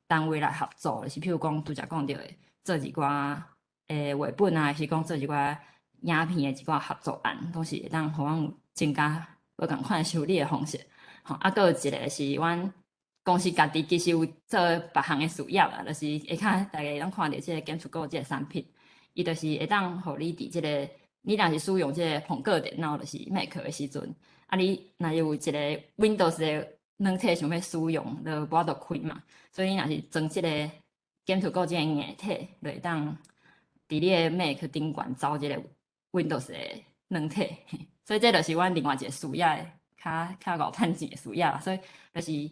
單位來合作，就是譬如講拄才講著的做一寡繪本啊，還是講做一寡影片的一寡合作案，攏是會當予阮有增加無仝款收入的方式。吼，啊，閣有一個是阮公司家己其實有做別項的事業啦，就是下跤大家會當看著這個檢出購這個產品，伊就是會當予你佇這個，你若是使用這個蘋果電腦，就是 Mac 的時陣，啊，你若有一個 Windows 的軟體想欲使用，就無法度開嘛，所以你若是裝這個檢出購這個硬體，就會當佇你的 Mac 頂懸走這個 Windows 的軟體，所以這就是阮另外一個事業的較較𠢕趁錢的事業啦，所以就是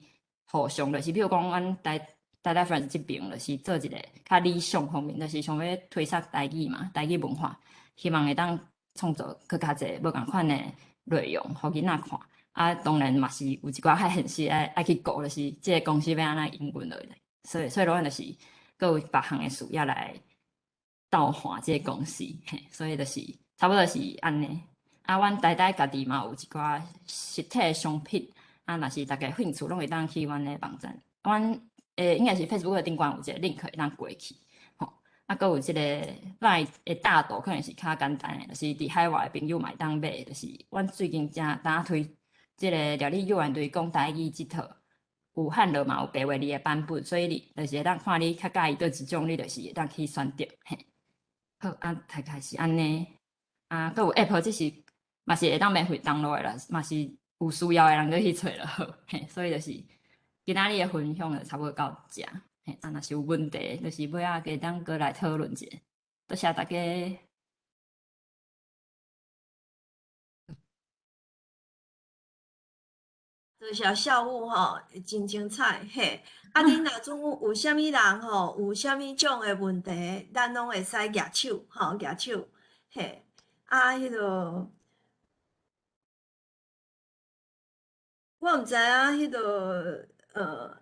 互相，就是比如講，阮台台 Friends 這爿就是做一個較理想方面，就是想欲推廣台語嘛，台語文化，希望會當創造閣較濟無仝款的內容，予囡仔看。啊，當然嘛是有一寡較現實愛去顧，就是這個公司欲按怎營運落來。所以阮就是閣有別項的事業來鬥換這個公司，嘿，所以就是差不多是按呢。啊，阮台台家己嘛有一寡實體的商品，啊，若是大家有興趣，攏會當去阮的網站，阮應該是 Facebook 頂懸有一個 link 會當過去，吼。啊，閣有這個 LINE 的大圖，可能是較簡單的，就是佇海外的朋友嘛會當買，就是阮最近正當推這個料理救援隊講台語這套，有漢羅嘛有白話字的版本，所以你就是會當看你較佮意佗一種，你就是會當去選擇，嘿。好，啊，大概是按呢。啊，閣有 App，這是嘛是會當免費 download 的啦，嘛是有需要的人閣去揣就好，嘿。所以就是今仔日的分享就差不多到遮。嘿，啊，若是有問題，就是尾仔會當閣來討論一下。多謝大家。多謝孝武吼，真精彩嘿！啊，恁若總有啥物人吼，有啥物種的問題，咱攏會使舉手吼，舉手嘿。啊，彼個我毋知影彼個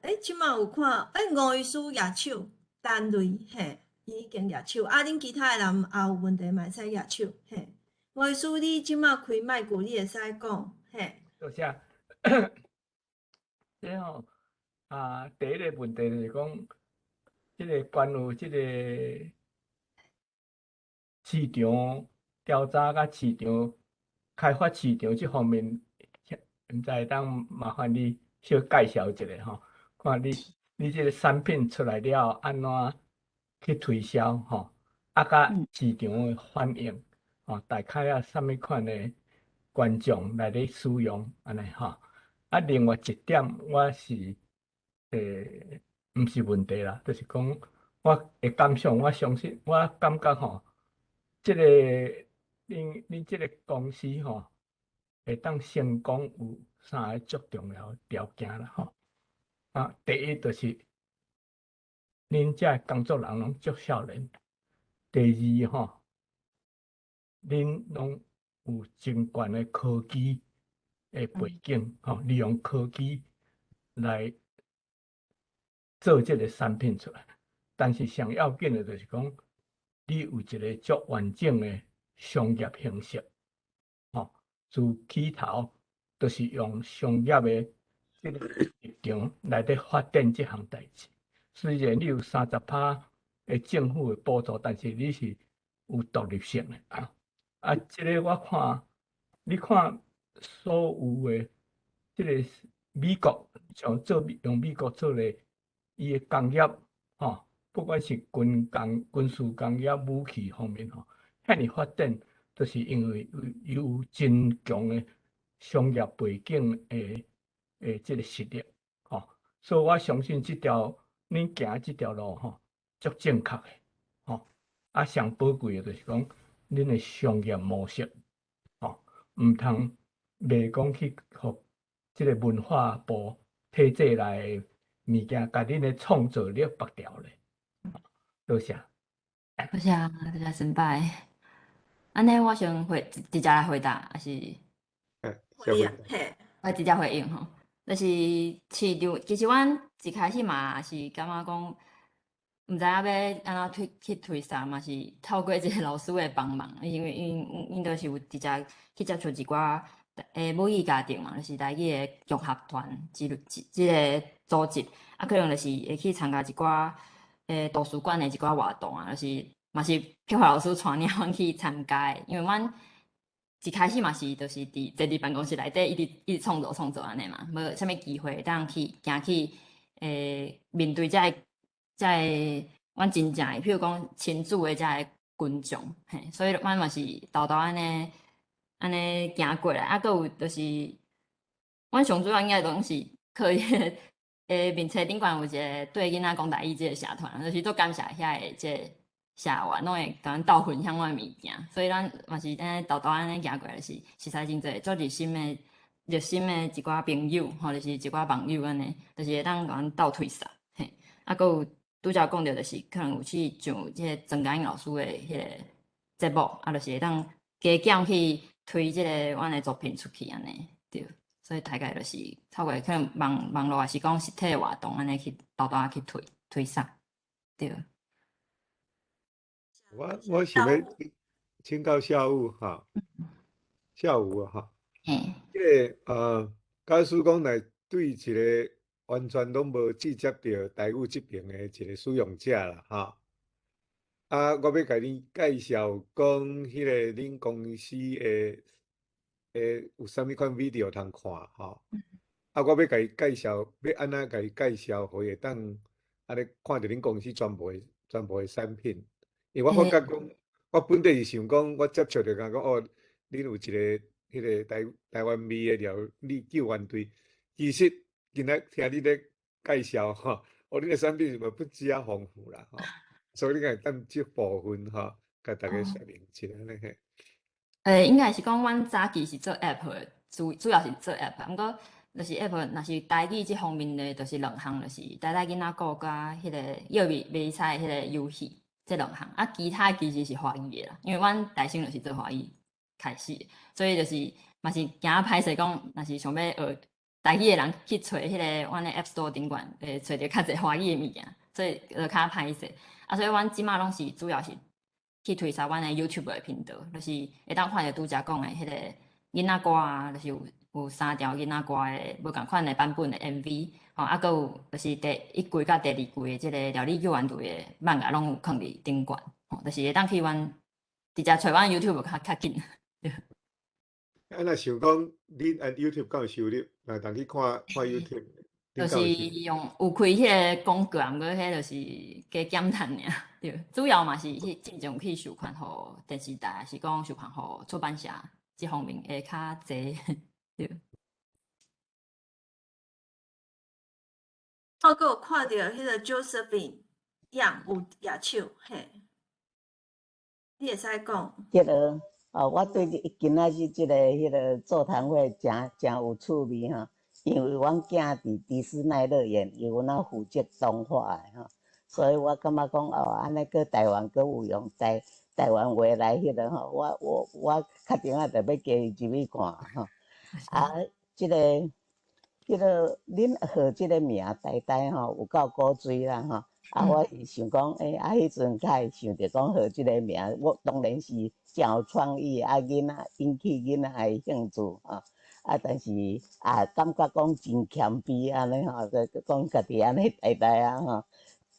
欸，這馬有看，欸，吳醫師舉手，陳雷嘿，伊已經舉手。啊，恁其他的人也有問題嘛會使舉手嘿。吳醫師，你這馬開麥克，你會使講嘿。多謝。這吼啊，第一個問題就是講，這個關於這個市場調查佮市場開發市場這方面，毋知會當麻煩你小介紹一下吼，看你這個產品出來了後，按怎去推銷吼，啊，佮市場的反應吼，大概啊，啥物款的觀眾來咧使用，按呢吼。啊，另外一點，我是毋是問題啦，就是講我的感想，我相信，我感覺吼，這個恁這個公司吼，會當成功有三个足重要的條件啦吼。啊，第一就是恁遮工作人攏足少年；第二吼，恁攏有真懸的科技的背景，吼，利用科技來做這個產品出來。但是上要緊的就是講，你有一個足完整的商業形式，吼，自起頭就是用商業的這個立場來咧發展這項代誌。雖然你有30%的政府的補助，但是你是有獨立性的啊。啊，這個我看，你看所有的這個美國，像做用美國做咧，伊的工業吼，不管是軍工、軍事工業、武器方面吼，遐爾發展，就是因為有真強的商業背景的這個實力吼，所以我相信這條恁行這條路吼，足正確的吼。啊，上寶貴的就是講恁的商業模式吼，毋通袂講去予這個文化部體制內的物件，共恁的創造力縛掉咧。多謝。多謝，多謝先輩。按呢，我先回直接來回答，還是？嘿，我直接回應吼，就是市場，其實阮一開始嘛是感覺講，毋知影欲按怎推去推銷，嘛是透過一個老師的幫忙，因為𪜶就是有直接去接觸一寡母語家庭嘛，就是台語的融合團之類這個組織，啊，可能就是會去參加一寡圖書館的一寡活動啊，就是嘛是碧華老師帶領阮去參加的，因為阮一開始嘛是就是佇坐佇辦公室內底一直一直創作創作按呢嘛，無啥物機會當去行去面對遮个遮个阮真正的，譬如講親子的遮个群眾，嘿，所以阮嘛是沓沓按呢按呢行過來，啊，閣有就是阮上主要應該攏是靠彼个面冊頂懸有一個對囡仔講台語這个社團，就是足感謝遐个這个社員，攏會共阮鬥分享阮的物件，所以咱嘛是按呢沓沓按呢行過來，就是熟似真濟足熱心的熱心的一寡朋友，吼，就是一寡網友按呢，就是會當共阮鬥推捒，嘿，啊，閣有拄才講著就是可能有去上這個曾嘉穎老師的彼个節目，啊，就是會當加減去推這個阮的作品出去按呢，對，所以大概就是透過可能網路，抑是講實體的活動，按呢去沓沓去推推捒，對。我想欲請教孝武哈，孝武哈，這個假使講來對一個完全攏無接觸著台語這爿的一個使用者啦，哈，啊，我欲共你介紹講，彼個恁公司的有啥物款 video 通看吼，啊，我欲共伊介紹，欲按怎共伊介紹，予伊會當按呢看著恁公司全部的產品。因為我發覺講，我本底是想講，我接觸著講講哦，恁有一個彼個台灣味的料理救援隊，其實今仔聽你咧介紹吼，哦，恁的產品嘛不止遐豐富啦，吼，所以你敢會當這部分吼，共大家說明一下呢？嘿。應該是講阮早期是做 App 的，主要是做 App，毋過就是 App 若是台語這方面的，就是兩項，就是台台囡仔故佮彼個藥味迷彩彼個遊戲，這兩項。啊，其他其實是華語的啦，因為阮大生就是做華語開始，所以就是嘛是驚歹勢講，若是想欲學台語的人去揣彼個阮的 App Store 頂懸，會揣著較濟華語的物件，所以就較歹勢。啊，所以阮這馬攏是主要是去推銷阮的 YouTube 的頻道，就是會當看著拄才講的彼個囡仔歌啊，就是有三條囡仔歌的無仝款的版本的 MV，吼，啊，閣有就是第一季佮第二季的這個料理救援隊的漫畫攏有囥佇頂懸，吼，就是會當去阮直接揣阮 YouTube 較較緊。啊，若想講恁按 YouTube 敢有收入？若當去看看 YouTube，就是用有開彼個廣告，毋過彼就是加減趁爾。對，主要嘛是去進前有去授權予電視台，是講授權予出版社，這方面會較濟。對。我閣有看著彼個 Josephine 樣有舉手，嘿，你會使講。這個哦，我對今仔日這個彼個座談會誠誠有趣味吼，因為阮囝佇迪士尼樂園，伊有那負責動畫的吼，所以我感覺講哦，按呢閣台灣閣有用台灣話來彼個吼，我確定啊，著欲加入去看吼。啊，這個彼個恁號這個名台台吼，有夠古錐啦吼。啊，我是想講，欸，啊，彼陣較會想著講號這個名，我當然是誠有創意，啊，囡仔引起囡仔的興趣吼。啊，但是啊，感覺講真謙卑按呢吼，講家己按呢台台啊吼，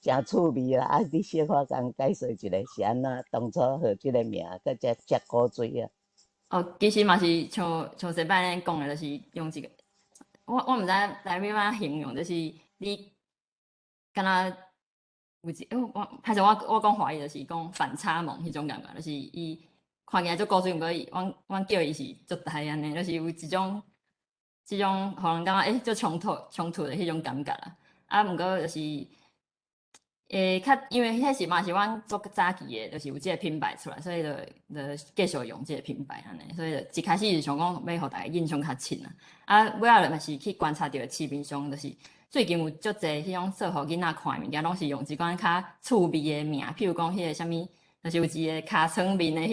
誠趣味啦。啊，你小可共解說一下是按怎當初號這個名，閣遮遮古錐啊？哦，其實嘛是像上擺咱講的，就是用一個，我毋知來欲按怎形容，就是你敢若有一，我歹勢我講華語就是講反差萌彼種感覺，就是伊看起來足古錐，毋過伊阮叫伊是足台按呢，就是有一種這種予人感覺欸足衝突的彼種感覺啦。啊，毋過就是欸較因為彼是嘛是阮足早期的，就是有這個品牌出來，所以就繼續用這個品牌按呢。所以就一開始是想講欲予大家印象較深啊。啊，尾仔嘛是去觀察著市面上，就是最近有足濟彼種做予囡仔看的物件，攏是用一款較趣味的名，譬如講彼個啥物，就是有一個尻川面的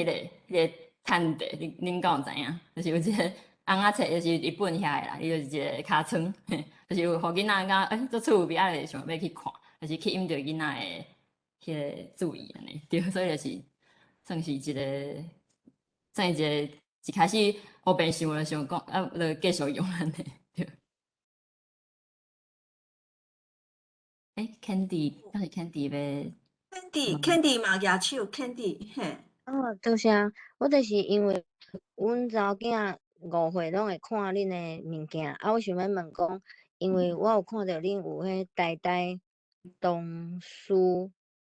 彼個探地，恁敢有知影？就是有一個尪仔冊，就是日本遐的啦，伊就是一個尻川，就是有予囡仔感覺欸足趣味，啊會想欲去看，就是吸引著囡仔的彼個注意按呢。對，所以就是算是一個，算是一個一開始烏白想就想講，啊，就繼續用按呢。對。欸，Candy，敢是 Candy 欲？Candy，Candy 嘛舉手，Candy，嘿。哦，多謝。我就是因為阮查某囝5歲攏會看恁的物件，啊，我想欲問講，因為我有看著恁有彼台台同事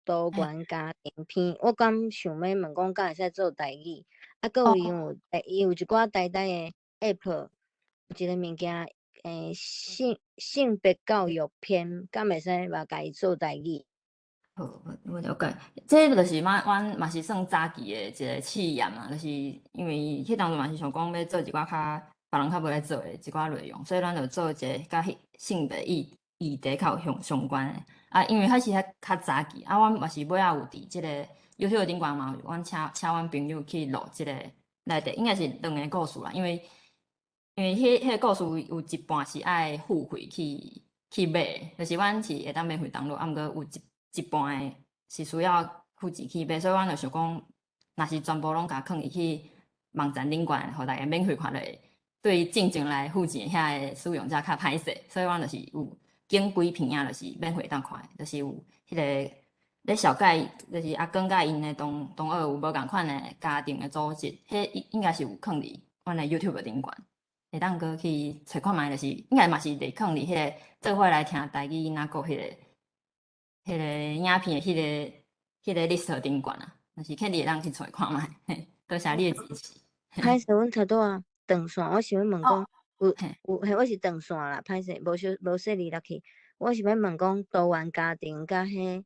多元家庭篇，我敢想欲問講，敢會使做台語？啊，閣有伊有一寡台台的 App，有一個物件，欸，性別教育篇，敢會使嘛共伊做台語？好，我了解。這就是嘛，阮嘛是算早期的一個試驗啦，就是因為彼當陣嘛是想講欲做一寡較別人較無咧做的一寡內容，所以咱就做一個佮性別議題較有相關的。啊，因為彼是較較早期，啊，阮嘛是尾仔有佇這個 YouTube 頂懸嘛有，阮請阮朋友去錄這個內底，應該是兩個故事啦，因為彼個故事有一半是愛付費去買，就是阮是會當免費 download，啊，毋過有一半的是需要付錢去買，所以阮就想講，若是全部攏共囥入去網站頂懸，予大家免費看落，對進前來付錢遐个使用者較歹勢，所以阮就是有揀幾篇仔，就是免費當看的，就是有彼個咧紹介，就是阿光佮𪜶的同學有無仝款的家庭的組織，彼應該是有囥佇阮的 YouTube 頂懸，會當閣去揣看覓，就是應該嘛是佇囥佇彼個做伙來聽台語囡仔故彼個影片的彼個 list 頂懸啊，就是肯定會當去揣看覓。多謝你的支持。歹勢，阮頭拄仔斷線，我想欲問講，有有嘿，我是斷線啦，歹勢，無小無細膩落去。我是欲問講多元家庭佮彼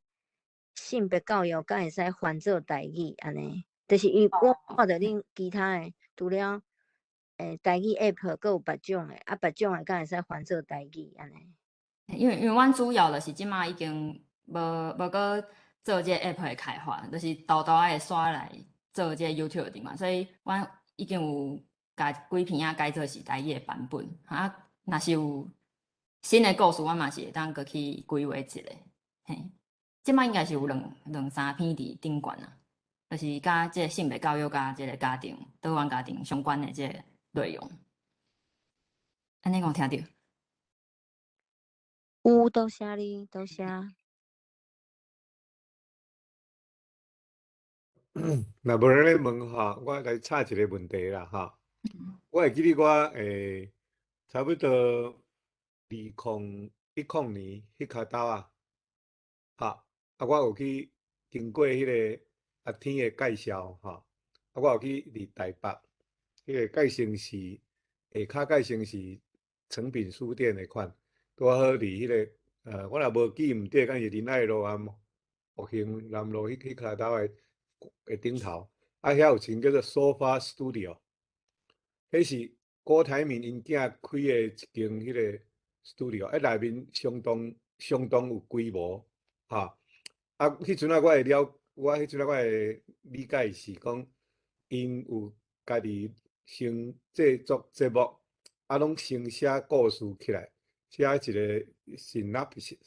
性別教育，敢會使翻做台語按呢？就是伊我看著恁其他的，除了台語 app，閣有別種的，啊別種的敢會使翻做台語按呢？因為阮主要就是這馬已經無閣做這個 app 的開發，就是沓沓仔會煞來做這個 YouTube 頂嘛，所以阮已經有共幾篇仔改做是台語的版本。啊，若是有新的故事，阮嘛是會當閣去規劃一下。嘿，這馬應該是有兩三篇佇頂懸啊，就是佮這個性別教育佮這個家庭多元家庭相關的這個內容。按呢敢有聽著？有，多謝你，多謝。若無人咧問吼，我來插一個問題啦吼。我會記得我差不多2010年彼跤兜啊，吼，啊我有去經過彼個阿天的介紹吼，啊我有去佇台北，彼個蓋城市下跤蓋城市誠品書店的款，拄仔好佇彼個我若無記毋對，敢是仁愛路啊，復興南路彼跤兜的頂頭，啊遐有一間叫做 Sofa Studio，彼是郭台銘𪜶囝開的一間彼個 studio，啊內面相當相當有規模，吼。啊，彼陣仔我會了，我彼陣仔我會理解是講，𪜶有家己先製作節目，啊，攏先寫故事起來，寫一個 synopsis，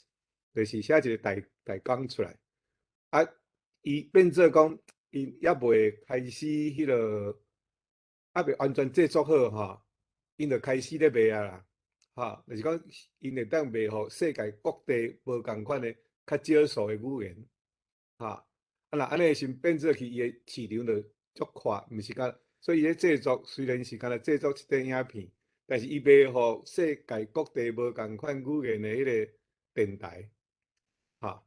就是寫一個大綱出來。啊，伊變做講，𪜶猶未開始彼個，猶未完全製作好吼，𪜶就開始咧賣啊啦，吼，就是講𪜶會當賣予世界各地無仝款的較少數的語言，吼，啊若按呢時變做去伊的市場就足闊，毋是干，所以伊咧製作雖然是干焦製作一塊影片，但是伊賣予世界各地無仝款語言的彼個電台，吼，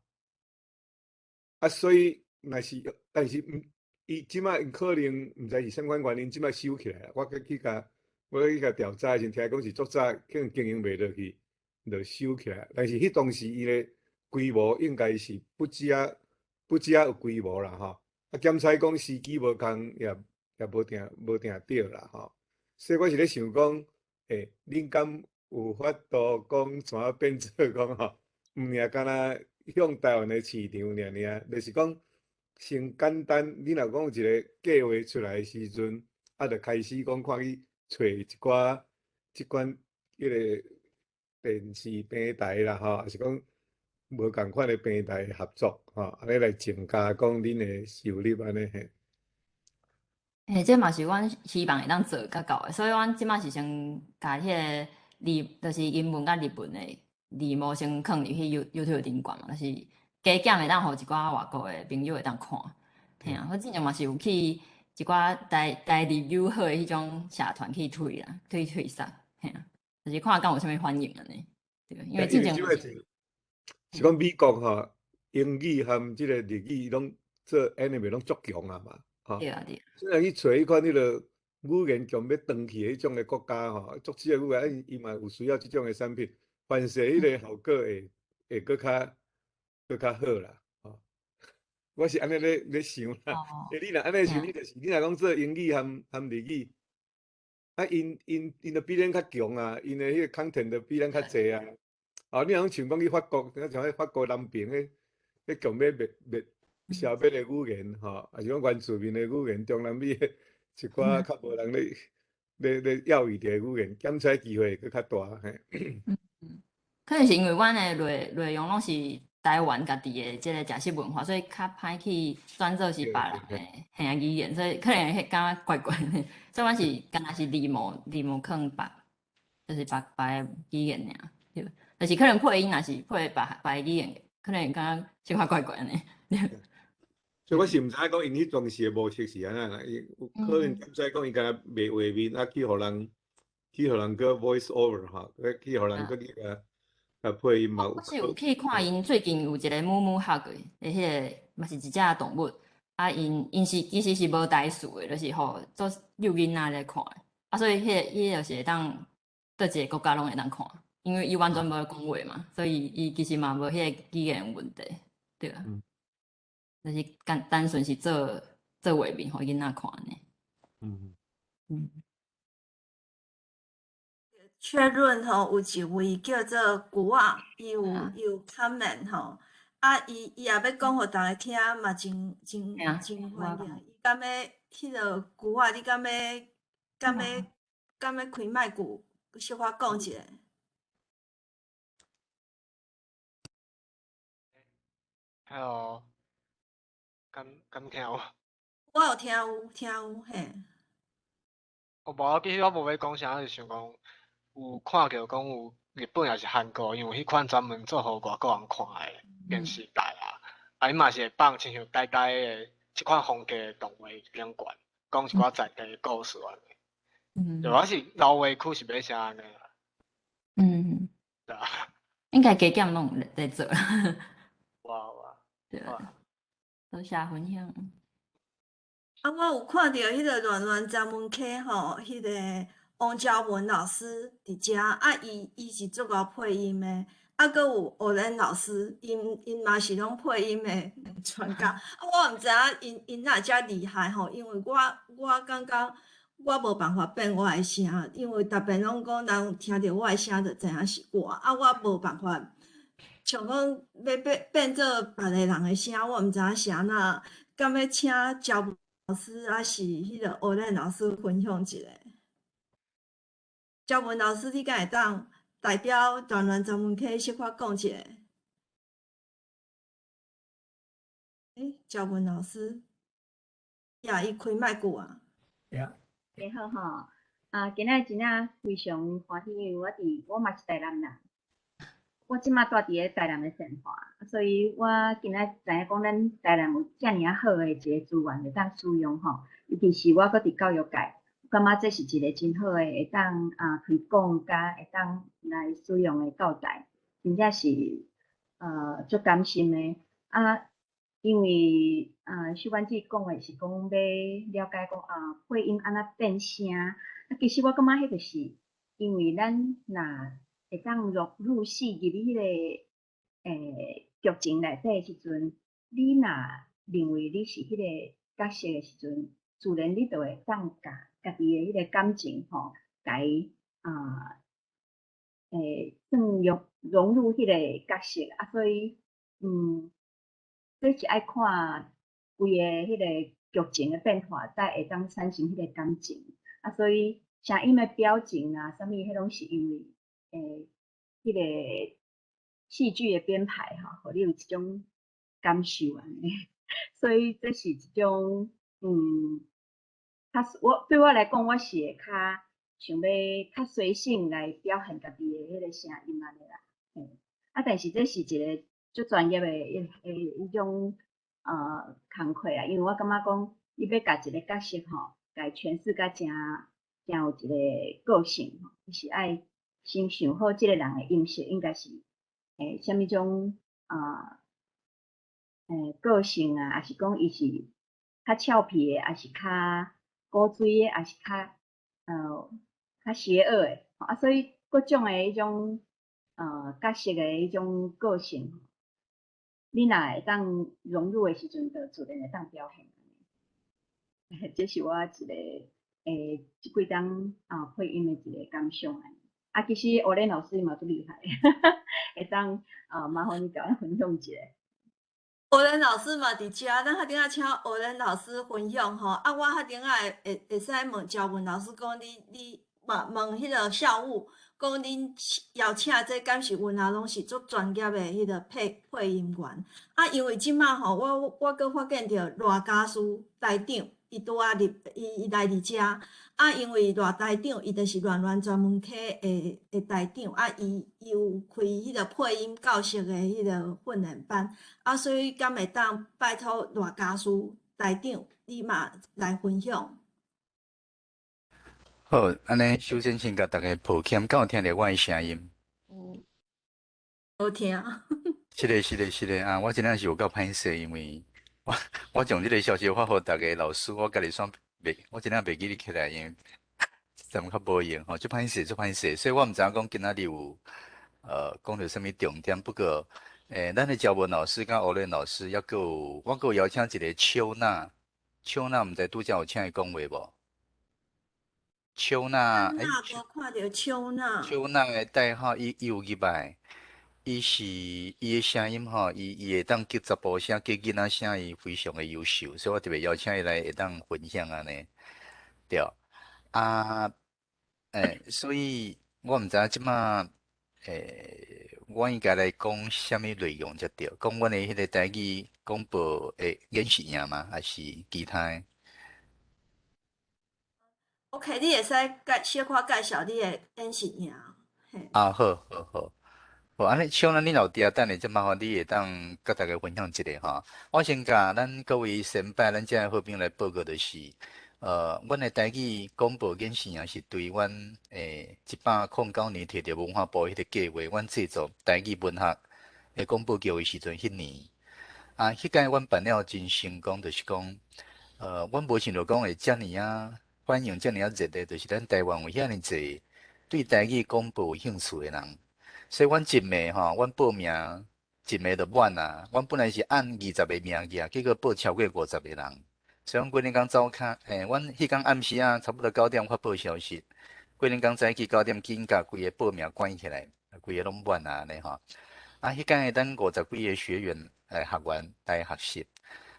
啊，所以若是，但是毋，伊這馬𪜶可能毋知是啥款原因，這馬收起來。我去共調查的時陣，聽講是足早可能經營袂落去，就收起來。但是彼當時伊的規模應該是不止有規模啦，吼。啊，檢採講時機無仝，也無定對啦，吼。所以我是咧想講，恁敢有法度講怎仔變做講吼，毋爾干焦向台灣的市場爾爾，就是講先簡單。你若講有一個計劃出來的時陣，啊，就開始講看去揣一寡這款彼個電視平台啦，吼，抑是講無仝款的平台合作，吼，按呢來增加講恁的收入按呢嘿。這嘛是阮希望會當做較到的，所以阮這馬是先共彼個字，就是英文佮日文的字幕先囥入去 YouTube 頂懸嘛，就是加減會當予一寡外國的朋友會當看。嘿啊，我之前嘛是有去一寡台日友好的彼種社團去推啦，推推捒，嘿啊，就是看敢有啥物反應按呢。對，因為之前是講美國吼，英語和這個日語攏做 anime 攏足強啊嘛，吼。對啊對。雖然去揣彼款彼個語言強欲斷去的彼種的國家吼，足少個語言，伊嘛有需要這種的產品，反射彼個效果會閣較好啦，吼。我是按呢咧想啦。你若按呢想，你就是你若講做英語含日語，啊，𪜶就比咱較強啊，𪜶的彼個 content 就比咱較濟啊。哦，你若講像講去法國，像彼法國南邊彼強欲滅消滅的語言吼，抑是講原住民的語言，中南美的一寡較無人咧要伊的語言，檢採機會閣較大嘿。可能是因為阮的內容攏是台灣家己的這個食食文化，所以較歹去轉做是別人的嘿啊語言，所以可能會感覺怪怪的。所以阮是敢若是字幕囥別，就是別個語言爾，對。就是可能配音若是配別個語言，可能會感覺小可怪怪按呢。所以我是毋知影講𪜶彼當時的模式是按怎啦，伊有可能檢採講伊敢若賣畫面，啊去予人閣 voice over 吼，去予人閣去共配音嘛有。我是有去看𪜶最近有一個母母學的，彼個嘛是一隻動物，啊，𪜶是其實是無台詞的，就是予做幼囡仔咧看的，啊，所以彼個就是會當佗一個國家攏會當看，因為伊完全無講話嘛，所以伊其實嘛無彼个語言問題，對啊。就是簡單純是做做畫面，予囡仔看呢。確認吼，有一位叫做古仔，伊有 comment 吼，啊，伊也欲講予逐家聽嘛，真真真歡迎。伊敢欲彼个古仔，你敢欲開麥克，小可講一下？ Hello，敢聽有？我有聽有聽有嘿。我無，其實我無欲講啥，是想講有看著講有日本抑是韓國，因為有彼款專門做予外國人看的電視台啊，啊，伊嘛是會放親像台台的這款風格的動畫頂懸，講一寡在地的故事按呢。對，我是老話區是欲寫按呢啦。對啊。應該加減攏有在做啦。哇哇。對啊。多謝分享。啊，我有看著彼个戀戀專門科吼，彼个王昭文老師佇遮，啊，伊是足𠢕配音的，啊，閣有學蓮老師，𪜶嘛是攏配音的專家。啊，我毋知影𪜶哪會遮厲害吼，因為我感覺我無辦法變我的聲，因為逐遍攏講人聽著我的聲就知影是我，啊，我無辦法，像講欲變做別个人的聲，我毋知影是按怎，敢欲請昭文老師抑是彼个學蓮老師分享一下？昭文老師，你敢會當代表台灣專門科小可講一下？欸，昭文老師，呀，伊開麥克啊。呀。你好吼，啊，今仔真正非常歡喜，因為我嘛是台南人，我這馬住佇咧台南的善化，所以我今仔知影講咱台南有遮爾啊好的一個資源會當使用吼，尤其是我閣佇教育界，感覺這是一個真好的會當啊推廣佮會當來使用的教材，真正是足甘心的啊。因為啊，秀婉姐講的是講欲了解講啊，配音按怎變聲啊，其實我感覺彼就是因為咱若會當入入戲入去彼個劇情內底的時陣，你若認為你是彼個角色的時陣，自然你就會當共家己的彼個感情吼，共伊啊算融入彼個角色啊，所以這是愛看規个彼個劇情的變化，才會當產生彼個感情啊。所以聲音的表情啊，啥物，彼攏是因為彼個戲劇的編排吼，予你有這種感受按呢。所以這是一種較我對我來講，我是會較想欲較隨性來表現家己的彼個聲音按呢啦。嘿，啊，但是這是一個足專業的一種工課啊，因為我感覺講，你欲共一個角色吼，共伊詮釋甲誠誠有一個個性吼，你是愛先想好這個人的音色應該是啥物種啊個性啊，抑是講伊是較俏皮的，抑是較古錐的，抑是較邪惡的，啊，所以各種的彼種角色的彼種個性，你若會當融入的時陣，就自然會當表現。這是我一個這幾冬啊配音的一個感想。啊，其實學蓮老師嘛足厲害，會當啊麻煩你共阮分享一下。學蓮老師嘛佇遮，咱較頂仔請學蓮老師分享吼。啊，我較頂仔會使問趙文老師講，你問問彼個校務，講恁邀請這敢是阮啊，攏是足專業的彼個配音員。啊，因為這馬吼，我閣發現著賴家師台長，伊拄仔入，伊來佇遮。啊，因為賴台長伊就是戀戀專門科的台長，啊，伊有開彼個配音教學的彼個訓練班，啊，所以敢會當拜託賴家師台長，你嘛來分享。好，按呢首先先共大家抱歉，敢有聽著我的聲音？有聽。是的，是的，是的啊！我真正是有夠歹勢，因為我將這個消息發予逐个老師，我家己煞袂，我真正袂記得起來，因為這陣較無閒吼，足歹勢，足歹勢，所以我毋知影講今仔日有講著啥物重點。不過，咱的焦文老師佮歐蓮老師，抑閣有我閣有邀請一個邱娜，邱娜毋知拄才有請伊講話無？邱娜，欸，無看著邱娜。邱娜的代號，伊有入來，伊是伊的聲音吼，伊會當結查埔聲、結囡仔聲，伊非常的優秀，所以我特別邀請伊來會當分享按呢。對，啊，所以我毋知影這馬，我應該來講啥物內容才對？講阮的彼個台語廣播的演習營嗎？還是其他的？ OK，你會使介小可介紹你的演習營。啊，好好好，好，按呢，像咱你若有佇遐等下，才麻煩你會當佮大家分享一下吼。我先共咱各位先輩，咱遮的好朋友來報告，就是，阮的台語廣播演習營是對阮109年提著文化部彼個計劃，阮製作台語文學的廣播劇的時陣，彼年，啊，彼屆阮辦了真成功，就是講，阮無想著講會遮爾仔反應遮爾仔熱的，就是咱台灣有遐爾濟對台語廣播有興趣的人，所以阮一暝吼，阮報名一暝就滿啊。阮本來是按20個名額，結果報超過50個人，所以阮規日工走跤，阮彼工暗時仔差不多9點發布消息，規日工早起九點緊共規个報名關起來，規个攏滿啊按呢吼。啊，彼工咱50幾个學員學員來學習。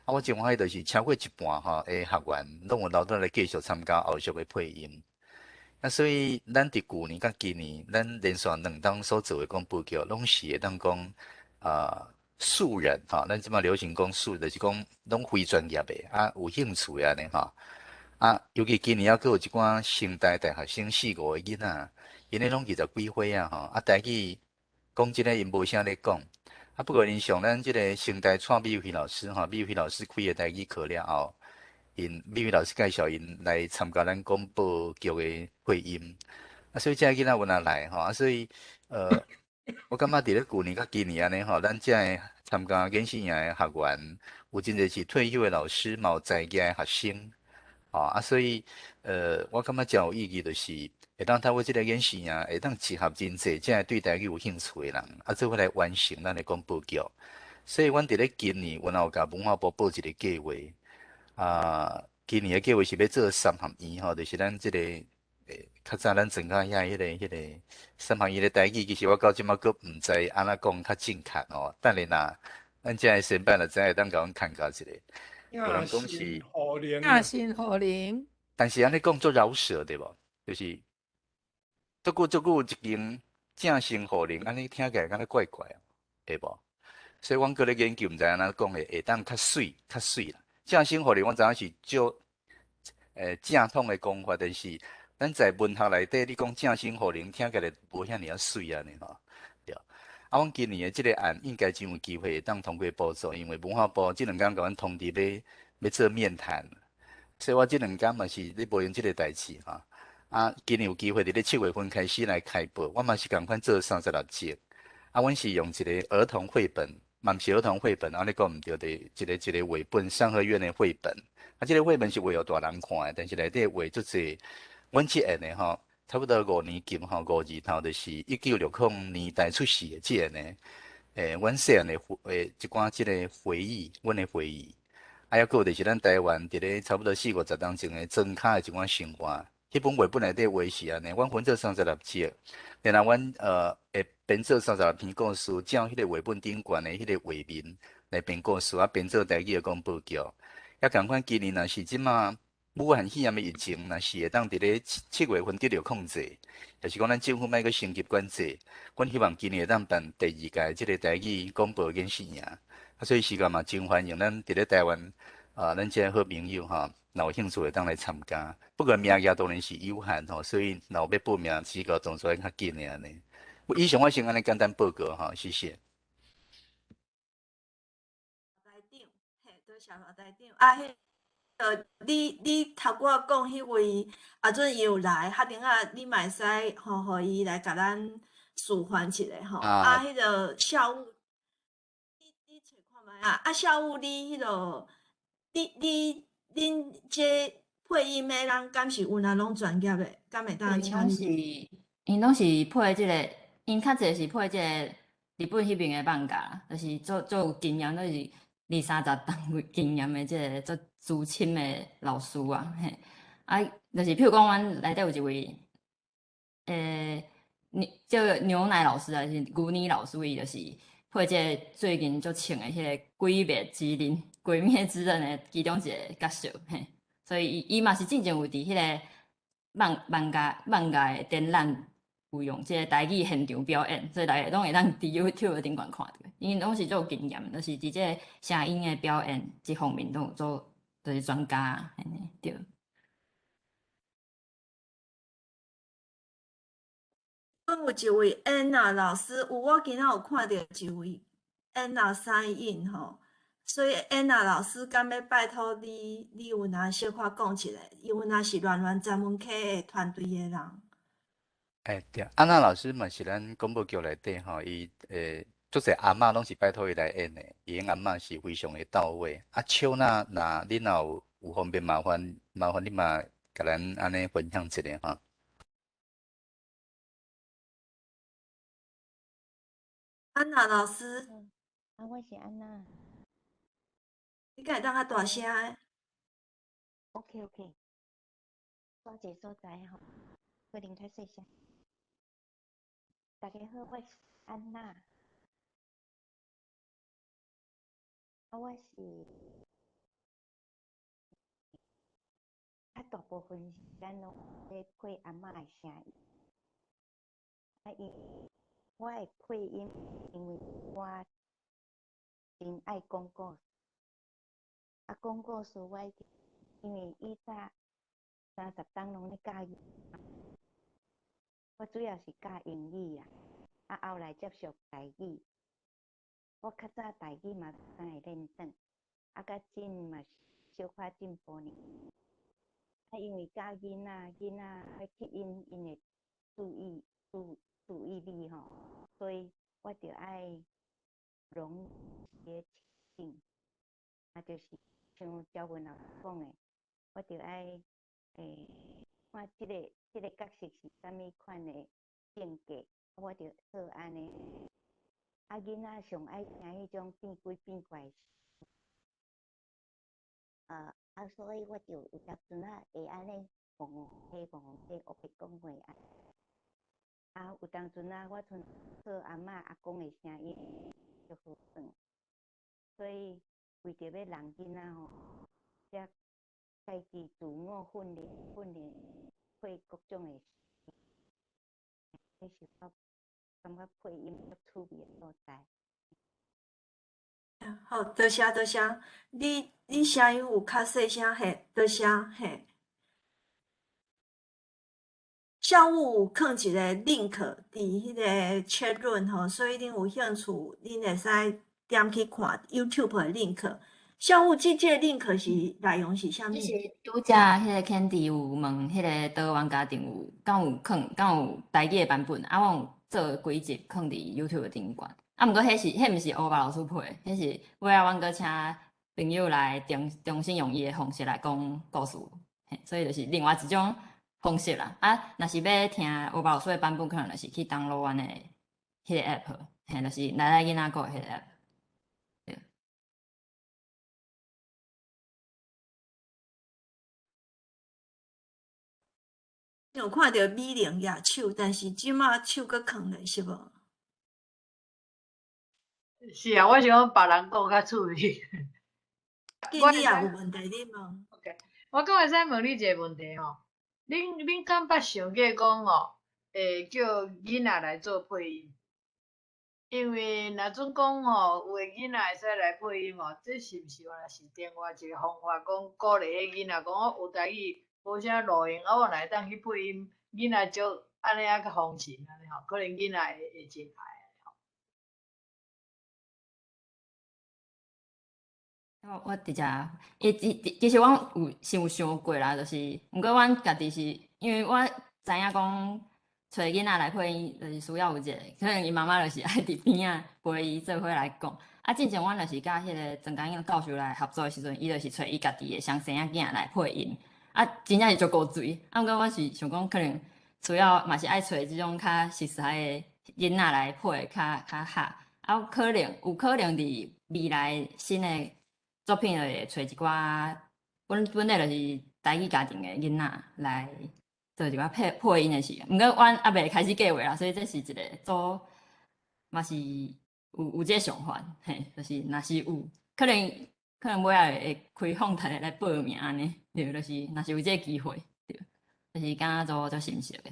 啊，我真歡喜就是超過一半吼的學員攏有留轉來繼續參加後續的配音。啊，所以咱佇舊年佮今年，咱連續兩冬所做的廣播劇，攏是會當講啊素人吼，咱這馬流行講素，就是講攏非專業的啊，有興趣的按呢吼。啊，尤其今年猶閣有一寡成大大學生四五个囡仔，𪜶咧攏20幾歲啊吼，啊，台語講真的𪜶無啥咧講。啊，不過𪜶上咱這個成大蔡美惠老師吼，美惠老師開的台語課了後，𪜶美惠老師介紹𪜶來參加咱廣播劇的配音。啊，所以這个囡仔有若來吼，啊，所以我感覺佇咧舊年佮今年按呢吼，咱遮的參加研習營的學員，有真濟是退休的老師，嘛有在業的學生，吼啊，所以我感覺誠有意義，就是會當透過這個研習營，會當集合真濟遮對台語有興趣的人，啊，做伙來完成咱的廣播劇。所以，阮佇咧今年，阮也有共文化部報一個計劃。啊，今年的計劃是欲做三合院吼，就是咱這個較早咱莊跤遐彼個三合院的台語，其實我到這馬閣毋知按怎講較正確吼。等下若咱遮的先輩若知影會當共阮牽教一下。有人講是亞新河林，但是按呢講足饒舌對無？就是足久足久一間正生予人，按呢聽起來敢若怪怪哦，會無？所以阮閣咧研究，毋知按怎講會當較媠較媠啦。正生予人，阮知影是足正統的講法，但是咱在文學內底，你講正生予人，聽起來無遐爾仔媠按呢吼。對。啊，阮今年的這個案應該真有機會會當通過補助，因為文化部這兩工共阮通知欲做面談，所以我這兩工嘛是咧無閒這個代誌吼。啊，今年有機會佇咧7月份開始來開播，我嘛是仝款做36集。啊，阮是用一個兒童繪本，嘛毋是兒童繪本，按呢講毋對，的一個一個繪本，三合院的繪本。啊，這個繪本是畫予大人看的，但是內底畫足濟。阮這個呢吼，差不多五年級吼，五字頭就是1960年代出世的這个呢，阮細漢的一寡這個回憶，阮的回憶。啊，猶閣有就是咱台灣佇咧差不多四五十冬前的莊跤的一寡生活。彼本繪本內底畫是按呢，阮分做36集，然後阮會編做36篇故事，照彼個繪本頂懸的彼個畫面來編故事，啊編做台語的廣播劇。也仝款，今年若是這馬武漢肺炎的疫情，若是會當佇咧7月份得著控制，也是講咱政府莫閣升級管制，阮希望今年會當辦第二屆這個台語廣播研習營。啊，所以時間嘛真歡迎咱佇咧台灣啊，咱遮好朋友吼，若有興趣會當來參加。不過名額當然是有限吼，所以若有欲報名，這個動作較緊的按呢。以上我先按呢簡單報告吼，謝謝。台長，嘿，多謝羅台長。啊，彼個你頭拄仔講彼位阿陣伊有來，較頂仔你嘛會使吼，予伊來共咱示範一下吼。啊，彼個下午，你揣看覓啊？啊，下午你彼個，你恁這配音的人敢是有哪攏專業的？敢會當請𪜶攏是配這個 𪜶較濟是配這个日本彼爿的漫畫，就是足足有經驗，都是二三十冬經驗的這个足資深的老師啊，嘿，啊，就是譬如講，阮內底有一位，牛這个牛奶老師還是牛奶老師，伊就是配這個最近足穿的彼个《鬼滅之刃》鬼滅之刃的其中一个角色，嘿，所以伊嘛是進前有佇彼个漫畫的展覽有用這个台語現場表演，所以大家攏會當佇 YouTube 頂懸看著。𪜶攏是足有經驗，就是佇這个聲音的表演這方面攏有做，就是專家按呢對。阮有一位安娜老師，有我今仔有看著一位安娜三印吼，所以安娜老師敢欲拜託你，你有哪小可講一下，因為若是亂亂專門科的團隊的人。欸，對，安娜老師嘛是咱廣播劇內底吼，伊足濟阿嬤攏是拜託伊來演的，伊演阿嬤是非常的到位。啊，笑那若恁若有方便麻煩你嘛，共咱按呢分享一下吼。安娜老師，啊，我是安娜。你敢會當較大聲的？OK OK，我一個所在吼，可能較細聲。大家好，我是安娜。啊，我是較大部分時間攏咧配阿嬤的聲音。啊，因我會配音，因為我真愛講故事。啊，講故事我因為以早30冬攏咧教囡仔，我主要是教英語啊。啊，後來接觸台語，我較早台語嘛當會練轉，啊，較進嘛小可進步爾。啊，因為教囡仔，囡仔欲吸引𪜶的注意力吼，所以我著愛融入情境，啊，就是像趙文老師講的，我著愛看這個角色是啥物款的性格，我著做按呢。啊，囡仔上愛聽彼種變鬼變怪，啊，所以我就有當陣仔會按呢，戆戆嘿戆戆嘿，烏白講話啊。啊，有當陣啊，我賰做阿嬤阿公的聲音就好耍，所以為著欲讓囡仔吼，才家己自我訓練配各種的，彼是我感覺配音較趣味的所在。好，多謝多謝，你聲音有較細聲嘿，多謝嘿。小武有囥一個 link 佇彼個 chat room 吼，所以恁有興趣，恁會使點去看 YouTube 的 link。小武，這個 link 是內容是啥物？這是拄才彼個 Candy 有問，彼个多元家庭有敢有囥，敢有台語的版本？啊，我有做幾集囥佇 YouTube 頂懸。啊，毋過彼毋是烏白老師配，彼是尾仔阮閣請朋友來重新用伊的方式來講故事，嘿，所以就是另外一種方式啦。啊，若是欲聽烏白老師的版本，可能就是去 download 阮的彼個 app，嘿，就是奶奶囡仔故的彼個 app。對。有看著美玲舉手，但是這馬手閣囥咧，是無？是啊，我想講別人講較趣味。緊你也有問題，你問。 OK，我閣會使問你一個問題吼，恁敢捌想過講吼，會叫囡仔來做配音？因為若準講吼，有的囡仔會使來配音吼，這是毋是原來是另外一個方法？講鼓勵彼囡仔講我學台語無啥路用，啊，我若會當去配音，囡仔就按呢啊較放心按呢吼，可能囡仔會真愛。我直接，伊其實阮有是有想過啦，就是，毋過阮家己是因為我知影講，揣囡仔來配音，就是需要有一個，可能伊媽媽就是愛佇邊仔陪伊做伙來講。啊，進前阮就是佮彼個曾家英教授來合作的時陣，伊就是揣伊家己的雙生仔囝來配音，啊，真正是足古錐。啊，毋過我是想講，可能需要嘛是愛揣這種較熟悉的囡仔來配較較合，啊有可能有可能佇未來新的作品就會揣一寡本本來就是台語家庭的囡仔來做一寡配配音的事。毋過阮猶未開始計劃啦，所以這是一個做嘛是有有這個想法，嘿，就是若是有可能可能尾仔會開放大家來報名按呢，對，就是若是有這個機會，對，就是感覺做足心適的。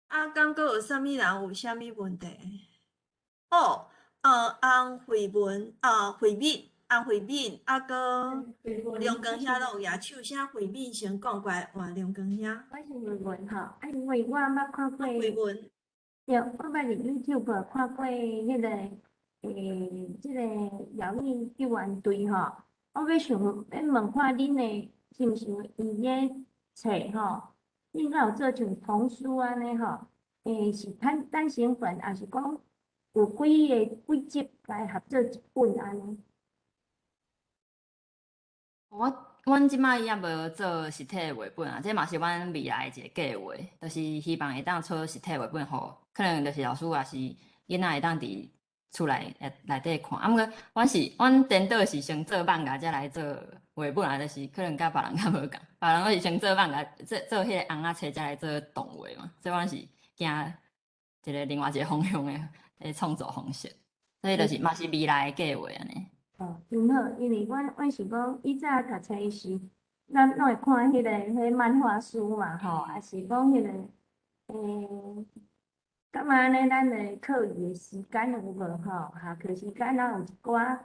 啊，敢閣有啥物人有啥物問題？哦，洪惠文，啊，惠敏，洪惠敏，啊，閣梁光兄攏有舉手，請惠敏先講過來換梁光兄。我是惠文吼，啊，因為我捌看過，惠文，對，我捌佇 YouTube 看過彼個，這個療癒救援隊吼，我欲想欲問看恁的是毋是伊咧冊吼？恁敢有做像童書按呢吼？是單單行本，抑是講有幾個幾集來合做一本按呢？我阮這擺猶無做實體的繪本啊，這嘛是阮未來的一個計劃，就是希望會當出實體繪本，予可能就是老師抑是囡仔會當佇厝內內底看。啊，毋過阮是阮顛倒是先做漫畫，才來做繪本啊，就是可能佮別人較無仝，別人攏是先做漫畫，做做彼個尪仔冊，才來做動畫嘛。所以阮是行一個另外一個方向的的創作方式，所以就是嘛是未來的計劃按呢。哦，真好，因為阮阮是講以早讀冊時，咱攏會看彼個彼漫畫書嘛，吼，抑是講彼個感覺按呢，咱的課餘的時間有無吼？下課時間咱有一寡，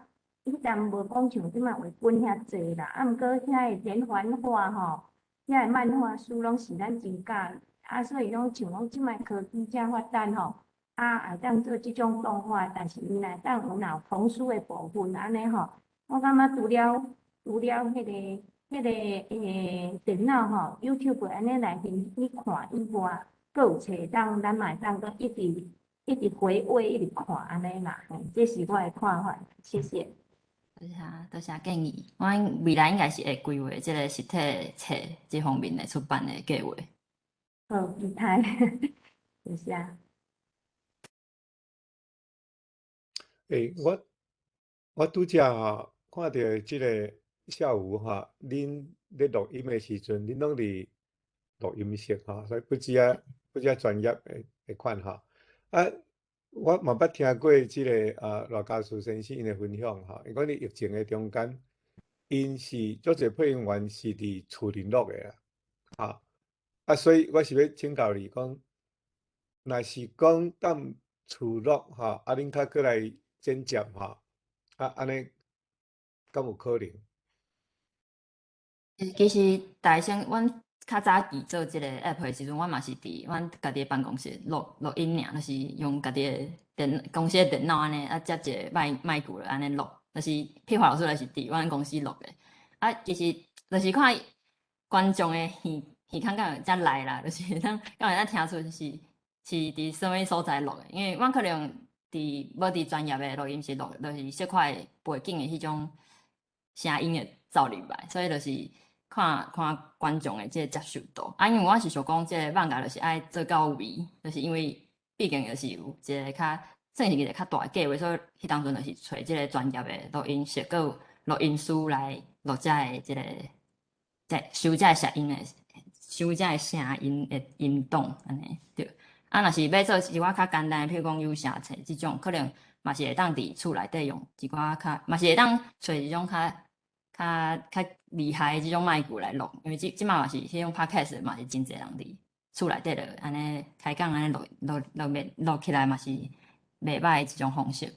彼陣無講像這擺繪本遐濟啦，啊，毋過遐個連環畫吼，遐個漫畫書攏是咱真佮意，啊，所以攏像講這擺科技遮發展吼，啊，會當做這種動畫，但是伊若會當有若有童書的部分按呢吼，我感覺除了除了彼個彼個電腦吼，YouTube 按呢來去去看以外，閣有冊當咱嘛會當閣一直一直回味，一直看按呢啦，嘿，這是我的看法，謝謝。多謝多謝建議，阮未來應該是會規劃這個實體冊這方面的出版的計劃。好，期待，多謝。欸，我我拄才吼看著這個下午吼，恁咧錄音的時陣，恁攏佇錄音室吼，所以不止啊，不止啊專業的的款吼。啊，我嘛捌聽過這個啊賴家樹先生𪜶的分享吼，伊講佇疫情的中間，𪜶是足濟配音員是佇厝裡錄的啦，吼。啊，所以我是欲請教你講，若是講踮厝錄吼，啊，恁較閣來剪接吼，啊，按呢敢有可能？其實大聲，阮較早期做這個 app 的時陣，阮嘛是佇阮家己的辦公室錄錄音爾，就是用家己的電公司的電腦按呢，啊接一個麥麥具按呢錄，就是屁話老師就是佇阮公司錄的。啊，其實就是看觀眾的耳耳孔敢有遮來啦，就是咱敢會當聽出是是佇啥物所在錄的，因為阮可能佇無佇專業的錄音室錄，就是小可背景的彼種聲音會走入來，所以就是看看觀眾的這個接受度。啊，因為我是想講，這個漫畫就是愛做到位，就是因為畢竟就是有一個較算是一個較大的計劃，所以彼當陣就是揣這個專業的錄音室，閣有錄音師來錄這个這個這收這个聲音的收這个聲音的音檔按呢對。啊，若是欲做一寡較簡單的，譬如講有聲冊這種，可能嘛是會當佇厝內底用一寡較，嘛是會當揣一種較較較厲害的這種麥具來錄，因為這這擺嘛是彼種 podcast 嘛是真濟人佇厝內底就按呢開講按呢錄錄錄袂錄起來嘛是袂䆀的一種方式。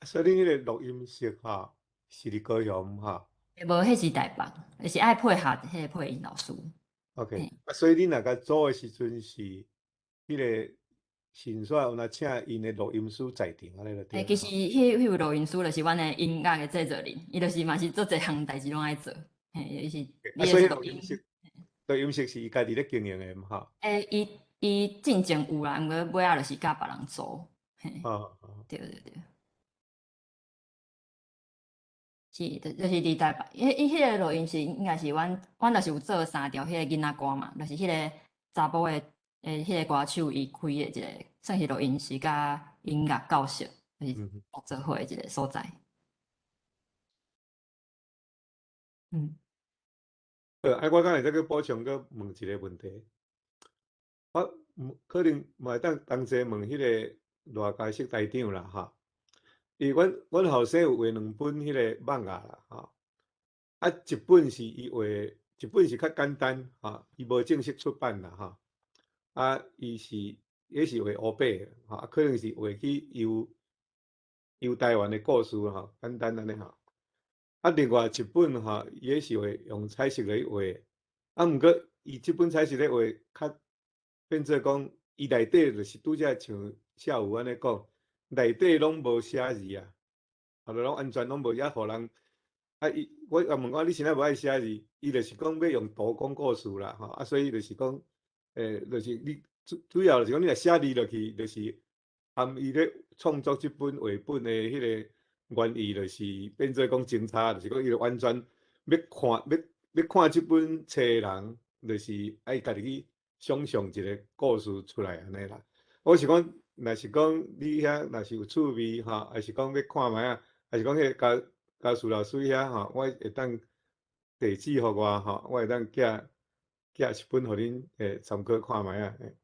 所以恁彼個錄音室吼，是佇高雄吼？無，彼是台北，就是愛配合彼個配音老師。 OK，啊，所以恁若共組的時陣是彼個先煞有若請𪜶的錄音師在場，按呢就對。欸，其實彼彼位錄音師就是阮的音樂的製作人，伊就是嘛是做濟項代誌攏愛做，嘿，伊是。啊，所以錄音室，錄音室是伊家己咧經營的毋吼？欸，伊伊進前有啦，毋過尾仔就是佮別人租，嘿。哦哦。對對對。是，就是佇台北，伊彼个錄音室應該是阮就是有做三條彼個囡仔歌嘛，就是彼個查埔的彼個歌手伊開的一個算是錄音室佮音樂教室，就是做伙的一個所在。好，啊，我敢會使閣補充閣問一個問題。我可能嘛會當同齊問彼個賴家適台長啦，吼。伊阮後生有畫兩本彼個漫畫啦，吼。啊，一本是伊畫，一本是較簡單，吼，伊無正式出版啦，吼。啊，伊是伊是畫烏白，吼，可能是畫去遊台灣的故事，吼，簡單按呢吼。啊，另外一本吼，伊彼是畫用彩色來畫，啊，毋過伊這本彩色咧畫較變做講，伊內底就是拄才像下午按呢講，內底攏無寫字啊，啊，就攏完全攏無也予人啊，伊我也問講你是哪無愛寫字，伊就是講欲用圖講故事啦，吼，啊，所以就是講，就是你主要就是講你若寫字落去，就是含伊咧創作這本繪本的彼個原意，就是變做講真差，就是講伊就完全欲看這本冊的人，就是愛家己去想象一個故事出來按呢啦。我是講，若是講你遐若是有趣味吼，還是講欲看覓仔，還是講彼個家家樹老師遐吼，我會當地址予我吼，我會當寄一本予恁參考看覓仔。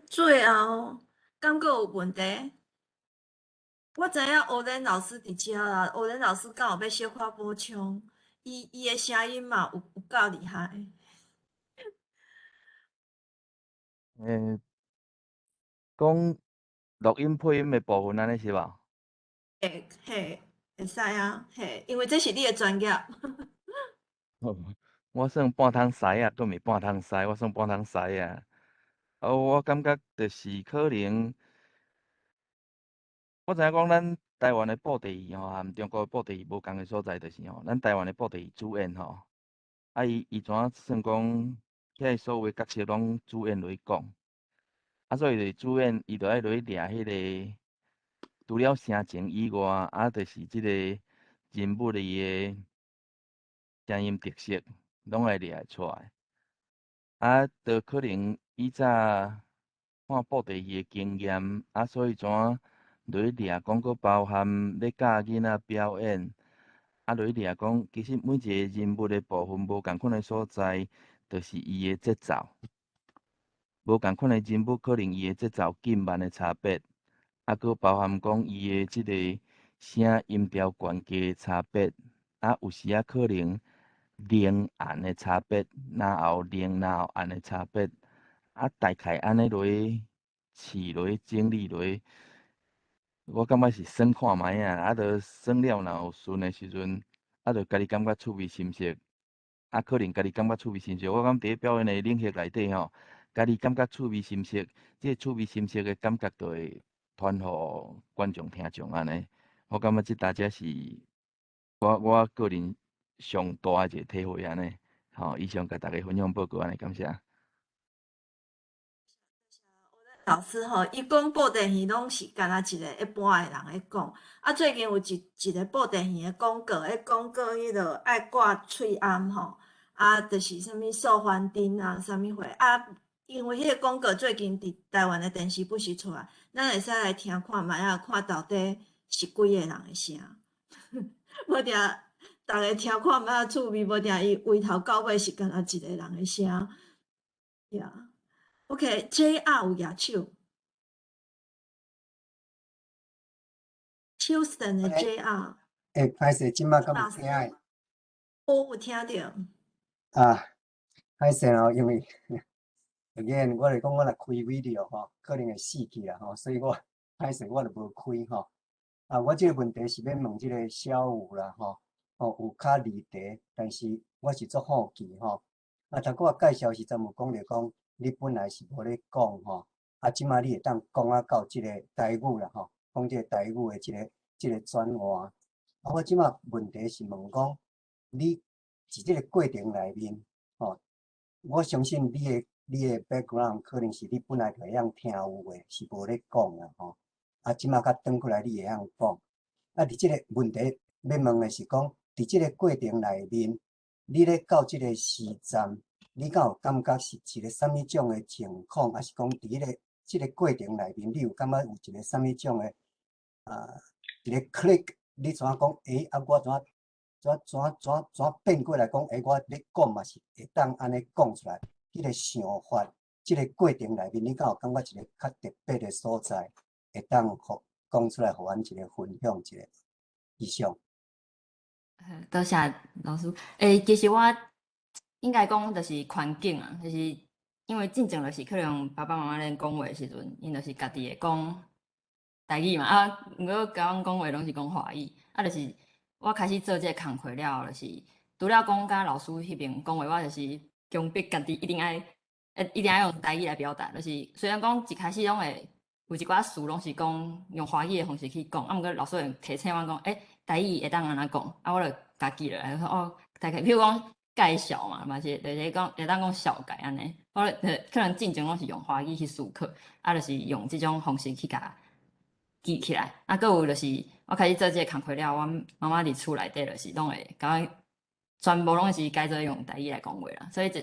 最後，敢閣有問題？我知影歐蓮老師佇遮啦，歐蓮老師敢有欲小可補充？伊的聲音嘛有夠厲害。講錄音配音的部分按呢是無？會嘿，會使啊，嘿，因為這是你的專業。我算半桶師仔，閣毋是半桶師，我算半桶師仔。啊，我感覺就是可能，我知影講咱台灣的布袋戲吼，和中國的布袋戲無仝的所在，就是吼，咱台灣的布袋戲主演吼，啊伊怎算講，遐個所有的角色攏主演落去講，啊，所以就是主演伊就愛落去掠彼個，除了聲情以外，啊，就是這個人物伊的聲音特色，攏愛掠會出來。啊，就可能以早看布袋戲的經驗，啊，所以怎落去掠講，閣包含咧教囡仔表演，啊，落去掠講，其實每一個人物的部分無仝款的所在，就是伊的節奏，無仝款的人物可能伊的節奏緊慢的差別，啊，閣包含講伊的這個聲音調懸低的差別，啊，有時仔可能明暗的差別，然後明然後暗的差別，啊，大概按呢落去試落去整理落去，我感覺是算看覓仔，啊，著算了若有順的時陣，啊，著家己感覺趣味心適，啊，可能家己感覺趣味心適，我感覺佇咧表演的領域內底吼，家己感覺趣味心適，這個趣味心適的感覺就會傳予觀眾聽眾按呢。我感覺這大家是我個人上大的一個體會按呢。吼，以上共大家分享報告按呢，感謝。老師吼，伊講布袋戲攏是敢若一個一般的人咧講。啊，最近有一個布袋戲的廣告，彼廣告彼落愛掛喙罨吼，啊，就是啥物素還燈啊，啥物貨啊。因為彼個廣告最近佇台灣的電視不時出來，咱會使來聽看覓仔，看到底是幾個人的聲。無定逐家聽看覓仔趣味，無定伊圍頭到尾是敢若一個人的聲。Yeah. OK，JR 有舉手。Houston 的 JR。欸，歹勢，這擺敢有聽的？我有聽著。啊，歹勢哦，因為 again，我來講，我若開 video 吼，可能會死去啦吼，所以我歹勢我就無開吼。啊，我這個問題是欲問這個小吳啦吼，哦，有較離題，但是我是足好奇吼。啊，頭拄仔介紹時陣有講著講，你本來是無咧講吼，啊，這擺你會當講啊到這個台語啦吼，講這個台語的這個轉換。啊，我這擺問題是問講，你佇這個過程內面吼，我相信你的你的 background 可能是你本來就會曉聽有話，是無咧講啦吼。啊，這馬較轉過來，你會曉講。啊，佇這個問題欲問的是講，佇這個過程內面，你咧到這個時站，你敢有感覺是一個啥物種的情況？抑是講佇彼個這個過程內面，你有感覺有一個啥物種的啊一個 click？你怎講？欸，啊，我怎怎怎怎怎變過來講？欸，我咧講嘛是會當按呢講出來。彼個想法，這個過程內面，你敢有感覺一個較特別的所在，會當予講出來，予阮一個分享一下？以上。多謝老師。欸，其實我應該講就是環境啊，就是因為進前就是可能爸爸媽媽咧講話的時陣，𪜶就是家己會講台語嘛，啊，毋過共阮講話攏是講華語，啊，就是我開始做這個工課了後，就是除了講佮老師彼邊講話，我就是強迫家己一定愛，一定愛用台語來表達，就是雖然講一開始攏會有一寡詞攏是講用華語的方式去講，啊，毋過老師會提醒阮講，欸，台語會當按怎講，啊，我就共記落來，說哦，大概比如講介紹嘛，嘛是就是講會當講紹介按呢，我就可能進前攏是用華語去思考，啊，就是用這種方式去共記起來，啊，閣有就是我開始做這個工課了，阮媽媽佇厝內底就是攏會共阮全部攏是改做用台語來講話啦，所以就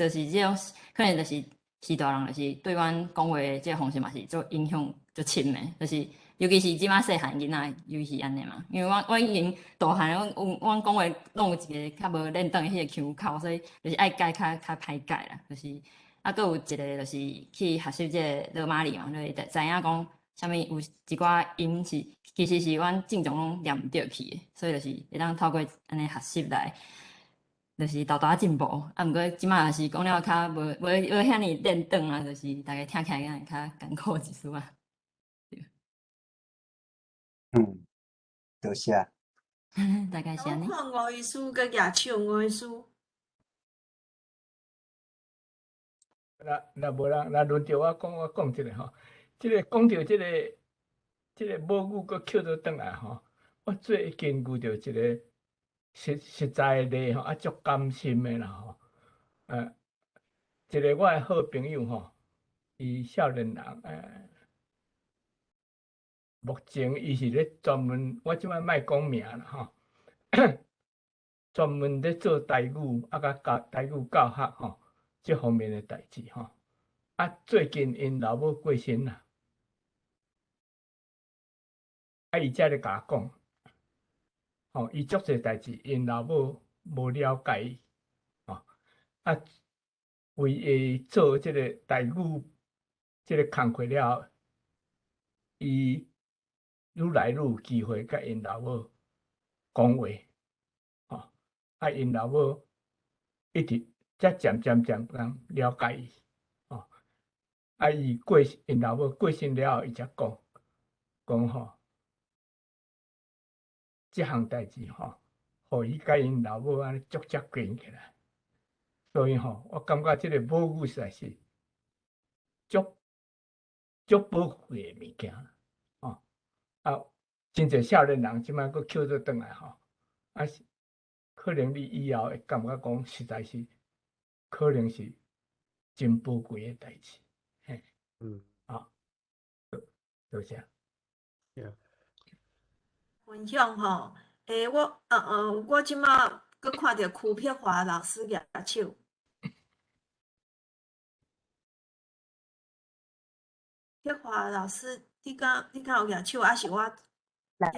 是這種可能就是序大人就是對阮講話的這個方式嘛是足影響足深的，就是尤其是這馬細漢囡仔，尤其是按呢嘛，因為阮已經大漢，阮講話攏有一個較無輪轉的彼個腔口，所以就是愛改較歹改啦，就是啊，閣有一個就是去學習這個羅馬字嘛，就是知影講啥物有一寡音是其實是阮正常攏念毋著去的，所以就是會當透過按呢學習來，就是沓沓進步。啊，毋過這馬也是講了較無無無遐爾輪轉啊，就是大家聽起來敢會較艱苦一絲仔。嗯，多謝。大概是按呢。我看吳醫師閣舉手，吳醫師。若無人，若輪著我講，我講一下吼。這個講著這個，這個母語閣抾做轉來吼，我最近遇著一個實在的例吼，啊，足甘心的啦吼。一個我的好朋友吼，伊少年人，目前伊是咧專門，我這擺莫講名啦吼，專門咧做台語啊，佮教台語教學吼，這方面的代誌吼。啊，最近𪜶老母過身啦，啊，伊才咧共我講，吼，伊足濟代誌，𪜶老母無了解伊，吼，啊，為伊做這個台語這個工課了後，伊愈來愈有機會佮𪜶老母講話，吼，啊，𪜶老母一直才漸漸漸漸了解伊，吼，啊，伊過𪜶老母過身了後，伊才講，講吼，這項代誌吼，予伊佮𪜶老母按呢足接近起來，所以吼，我感覺這個母語實在是足足寶貴的物件，吼，啊，真濟少年人這擺閣抾做轉來吼，啊，可能你以後會感覺講，實在是可能是真寶貴的代誌，嘿，好，多謝。 Yeah. 分享吼，欸，我這馬閣看著邱碧華老師舉手。碧華老師，你敢有舉手？抑是我？來，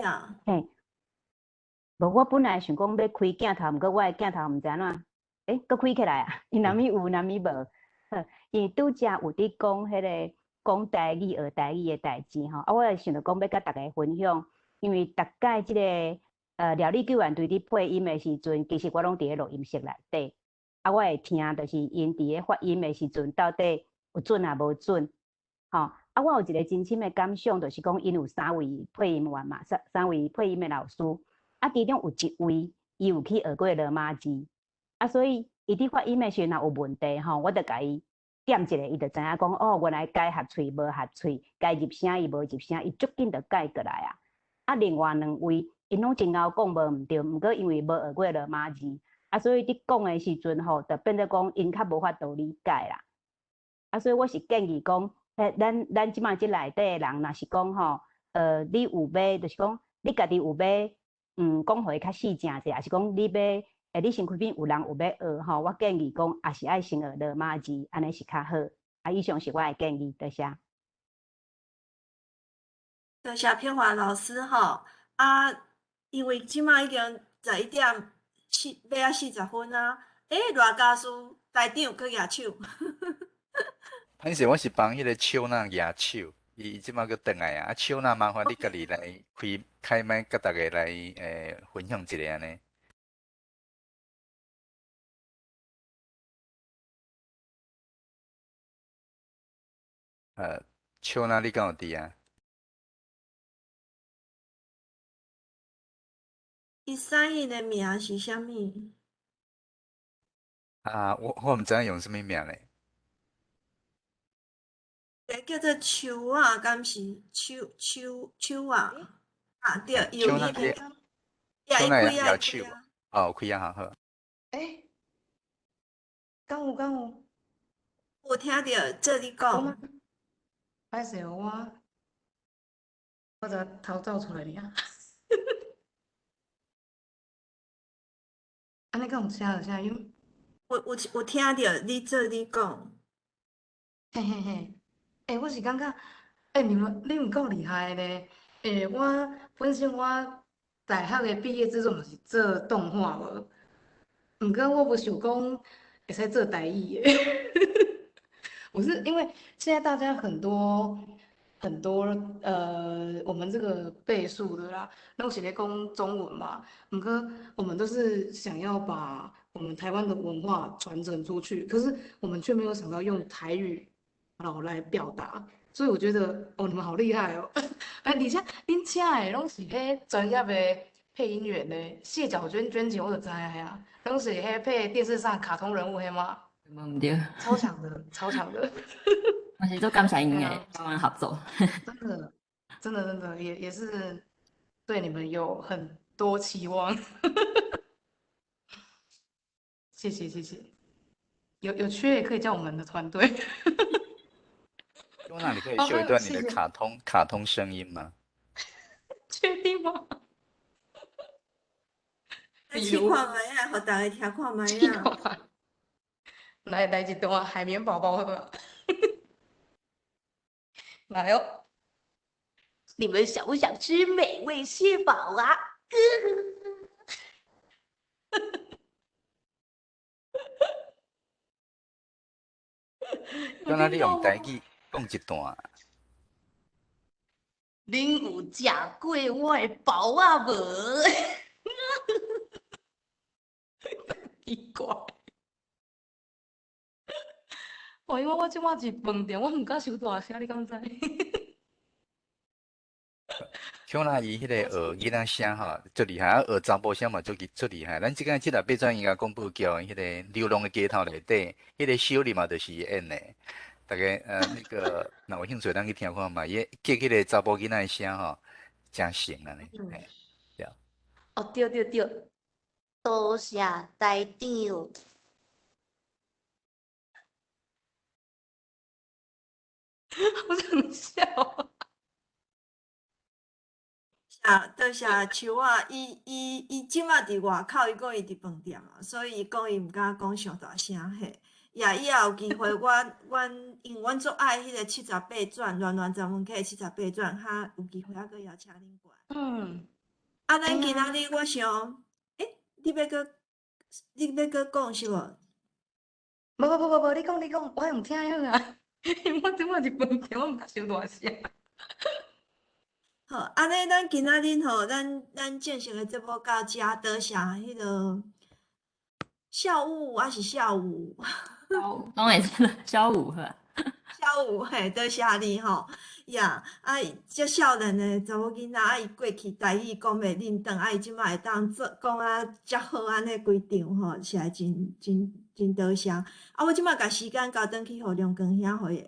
嘿，無，我本來想講欲開鏡頭，毋過我的鏡頭毋知按怎，欸，閣開起來啊？伊若物有，若物無。好，因為拄才有佇講彼個講台語、學台語的代誌吼，啊，我也想著講欲佮大家分享，因為逐擺這個料理救援隊佇配音的時陣，其實我攏佇咧錄音室內底，啊，我會聽，就是𪜶佇咧發音的時陣，到底有準抑無準，吼。啊，我有一個真深的感想，就是講𪜶有三位配音員嘛，三位配音的老師，啊，其中有一位伊有去學過羅馬字，啊，所以伊佇發音的時陣若有問題吼，我就共伊點一下，伊就知影講，哦，原來該合喙無合喙，該入聲伊無入聲，伊足緊就改過來啊。啊，另外兩位，𪜶攏真𠢕講無毋對，毋過因為無學過羅馬字，啊，所以佇講的時陣吼，就變做講𪜶較無法度理解啦。啊，所以我是建议讲，彼咱这马这内底的人，若是讲吼，你有欲，就是讲你家己有欲，讲予伊较细正者，抑是讲你欲，你身躯边有人有欲学吼，我建议讲，也是爱先学罗马字，按呢是较好。啊，以上是我的建议，多谢。多谢佩华老师吼，啊，因为这马已经11点四，欲仔40分啊，赖家师台长阁举手。歹势，我是帮彼个秋娜举手，伊这马阁转来啊。啊，秋娜麻烦你家己来开开麦，佮大家来分享一下按呢。秋娜，你敢有伫啊？伊三印的名是啥物？啊，我毋知影用啥物名咧。个叫做秋仔，敢是秋秋秋仔？啊，对，有伊个，秋娜举手，哦，开啊，好。欸，敢有敢有？有听著，做你讲。歹势哦，我才头走出来尔。按呢敢有声有声音？有听著，你做你讲。嘿嘿嘿，欸，我是感觉，欸，你们够厉害的呢。欸，我本身我大学的毕业制作嘛是做动画无，毋过我无想讲会使做台语的。我是因为现在大家很多很多我们这个辈数的啦，拢是咧讲中文嘛，毋过我们都是想要把我们台湾的文化传承出去，可是我们却没有想到用台语然后来表达，所以我觉得哦，你们好厉害哦！哎，而且恁请的拢是彼专业的配音员呢，谢小娟娟姐我就知影，拢是彼配电视上卡通人物彼吗？无毋对。超强的，超强的。我是足感谢𪜶的帮忙合作。真的，真的，真的，也是对你们有很多期望。谢谢谢谢，有缺也可以叫我们的团队。那你可以秀一段你的卡通声音吗？确定吗？来试看觅啊，予大家听看觅啊。来来一段海绵宝宝，好无？来哦！你们想不想吃美味蟹堡啊？敢若你用台语讲一段。恁有食过我的包仔无？奇怪。哦，因为我这马伫饭店，我毋敢伤大声，你敢知？像那伊彼个学囡仔声吼，足厉害，啊学查埔声嘛足足厉害。咱这个七六八转应该广播剧彼个流浪的街头内底，彼个小丽嘛就是伊演的。大家那个若有兴趣，咱去听看觅，伊叫彼个查埔囡仔的声吼，真神按呢。嘿，对。哦，对对对，多谢台长。好想笑啊！啊，多谢秋仔，伊这马伫外口，伊讲伊伫饭店啊，所以伊讲伊毋敢讲伤大声嘿。也以后有机会，阮因为阮足爱彼个七十八转，乱乱十分客七十八转，较有机会犹阁邀请恁过来。啊，咱今仔日我想，欸，你欲阁讲是无？无无无无无，你讲你讲，我用听好啊。因为我这马伫饭店，我毋敢伤大声。好，按呢，咱今仔日吼，咱正式的节目到遮，多谢彼个孝武抑是孝武？拢会使小武好。小武嘿，多谢你吼，呀，啊，遮少年的查某囡仔，啊，伊过去台语讲袂轮转，啊，伊这马会当做讲啊遮好按呢规场吼，实在真真真多谢。啊，我这马共时间交转去予梁光兄，予伊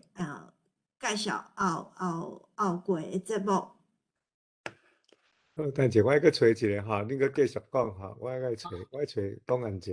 介绍后后后过的节目。好，等下我爱阁揣一个吼，恁阁继续讲吼，我爱揣，我爱揣档案者。